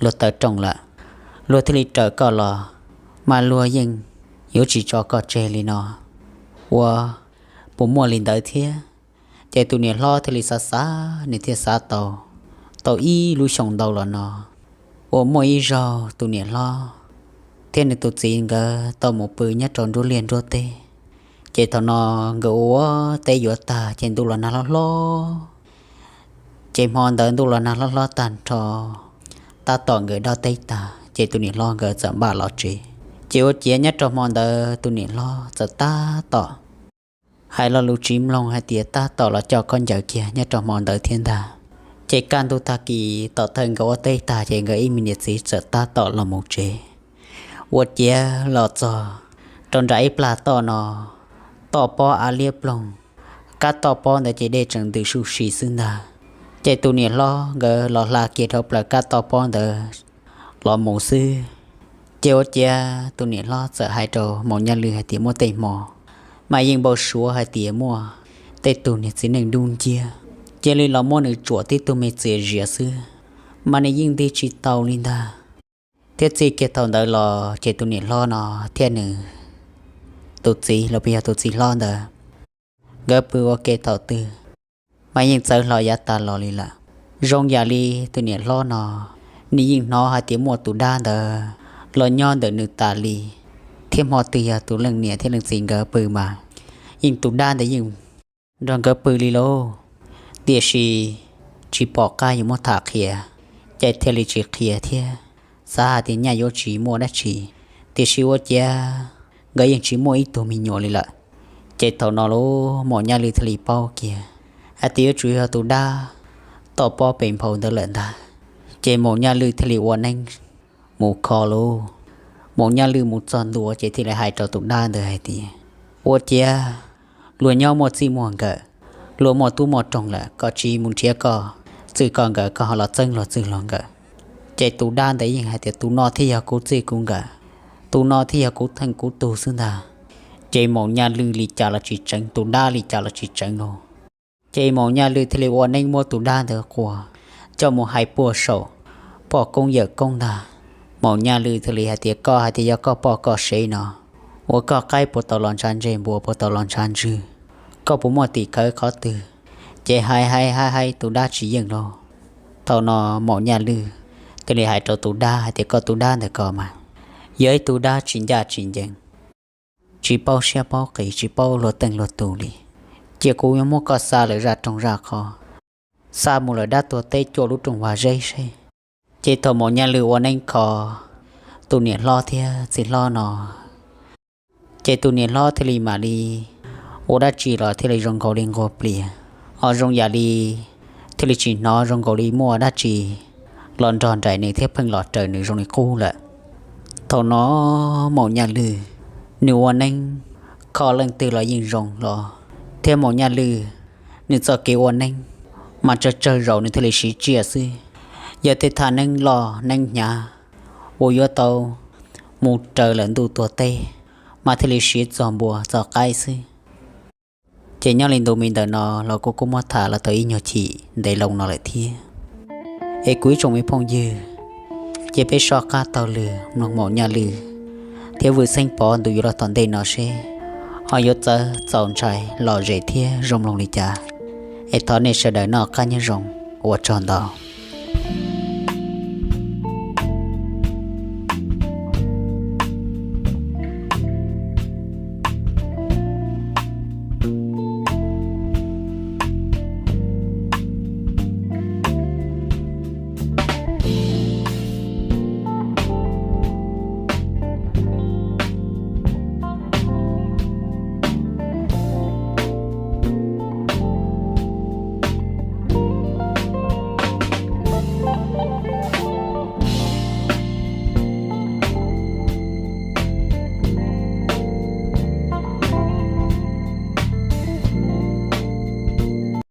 luag taw rooj lawm, luag thiaj li raws koj los, mas luag yeej yuav tsis tso koj tseg li no, ua puas muaj li ntawd thiab? Ces tus niam hlob thiaj li xav xav, nws thiaj xav tau, tau ib lub xyoo ntau los no, uas muaj ib zaug tus niam hlob thiab nws tus txiv nkawd tau mus pw nyob rau nruab liaj nruab teb. Ces thaum no nkawd ua teb yuav tag ces ntuj los nag hlob hlob. Ces hmo ntawd ntuj los nag hlob hlob tag nrho, tab tom nkawd dob teb tag ces tus niam hlob nkawd txawm npaj los tsev. Ces ua ciav nyob rau hmo ntawd tus niam hlob txawm tab tom hais lo lus tsis mloog hais tias tab tom los coj khaub ncaws kiag nyob rau hmo ntawd thiab ntag. Ces kaj ntug tag kis tom thawj nkawd ua teb tag ces nkawd ib me niam txiv txawm tab tom los mus tsev. Ua ciav los txog rau nram ib plag toj no, toj pob av liab ploog, kab toj pob ntawd ces dej tseem ntws suj si xwb ntag. Ces tus niam hlob nkawd los hla kiag dhau plaws kab toj pob ntawd los mus xwb. Ces ua ciav tus niam hlob txawm hais rau Maum Nyaj Lwj hais tias muaj tej hmo mas yeej npau suav hais tias muaj tej tug niag txiv neej dub nciab cia li los muab nws tsuam tib tug me txias zias xwb, mas nws yeej ntig tsis tau li ntag. Thiab txij kiag thaum ntawd los ces tus niam hlob no thiab nws tus txiv los puas yog tus txiv hlob ntawd, nkawd pw ua ke thaum twg mas yeej txawv hlo yav tas los li lawm. Zoo yam li tus niam hlob no, nws yeej hnov hais tias muaj tus dab ntawd los nyob ntawm nws tas li, thiab hmo twg yog tus leej niam thiab leej txiv nkawd pw mas yeej tus dab ntawd yeej nrog nkawd pw li lauj. Tiam sis tsis pom qab yuav muab tham qhia, ces thiaj li tsis qhia thiab, xav hais tias nyaj yuav tsis muaj dab tsi, tiam sis ua ciav nkawd yeej tsis muaj ib tug me nyuam li lawm. Ces thaum no lauj, Maum Nyaj Lwj thiaj li paub kiag hais tias yuav tsum yog tus dab toj pob pes nphau ntawd lawm ntag. Ces Maum Nyaj Lwj thiaj li ua neeb mus kho lauj. Maum Nyaj Lwj mus txog ntua ces thiaj li hais rau tus dab ntawd hais tias, ua ciav luag nyob muaj txij muaj nkawm, luag muaj tub muaj roog lawm, koj cia li mus nrhiav koj txij koj nkawm, koj ho los txeeb luag txij luag nkawm. Ces tus dab ntawd yeej hais tias, tus no thiaj yog kuv txij kuv nkawm, tus no thiaj yog kuv theej kuv tug xwb ntag. Ces Maum Nyaj Lwj li cas los tsis tseev, tus dab li cas los tsis tseev lauj. Ces Maum Nyaj Lwj thiaj li ua neeb muab tus dab ntawd quas coj mus hais puag saum poj koob yawm koob ntag. Maum Nyaj Lwj thiaj li hais tias, koj hais tias yog koj poj koj sev no, ua koj qaib puas tau los ntshav ntse, npua puas tau los ntshav ntswg, koj puas muaj tim khawv qhov twg? Ces hais hais hais hais tus dab tsis yeej lauj. Thaum no Maum Nyaj Lwj thiaj li hais rau tus dab hais tias, koj tus dab ntawm ko mas yog ib tug dab tsis ncaj tsis ncees, tsis paub siab paub qis, tsis paub luag teej luag tug li. Cia kuv yuav muab koj xa lawm zaj roog zaj qhov, xa mus lawm dab tuag teb cuaj lub rooj vag zeb seb. Ces thaum Maum Nyaj Lwj ua neeb kho tus niam hlob thiab txiv hlob no, ces tus niam hlob thiaj li mam li ua dab tsi los thiaj li zoo nkaus li nquag plias, ho zoo yam li thiaj li tsis hnov zoo nkaus li muaj dab tsi los nrog nraim nws thiab pheej los raws nws zoo li qub lawm. Thaum no Maum Nyaj Lwj nws ua neeb kho leej twg los yeej zoo los, thiab Maum Nyaj Lwj nws txoj kev ua neeb mas tsawg tsawg zaus nws thiaj li siv tsiaj xwb. Yog tej thaj neeb loj neeb hnyav uas yuav tau mus raws lawm ntuj tuag teb mas thiaj li siv txog npua txog qaib xwb. Ces nyob li ntu me ntawm no los kuv kuj muab tham los tau ib nyuag chim ntev loo no lawm thiab. Es kuv ib tsoom me phooj ywg, cia peb soj qab taug lw mloog Maum Nyaj Lwj thiab Vwj Xeeb Pov ntu yuav los tom ntej no seb ho yuav txawv txaus ntshai lom zem thiab zoo mloog li cas. Es thov nej sawv daws noj qab nyob zoo, ua tsaug ntau.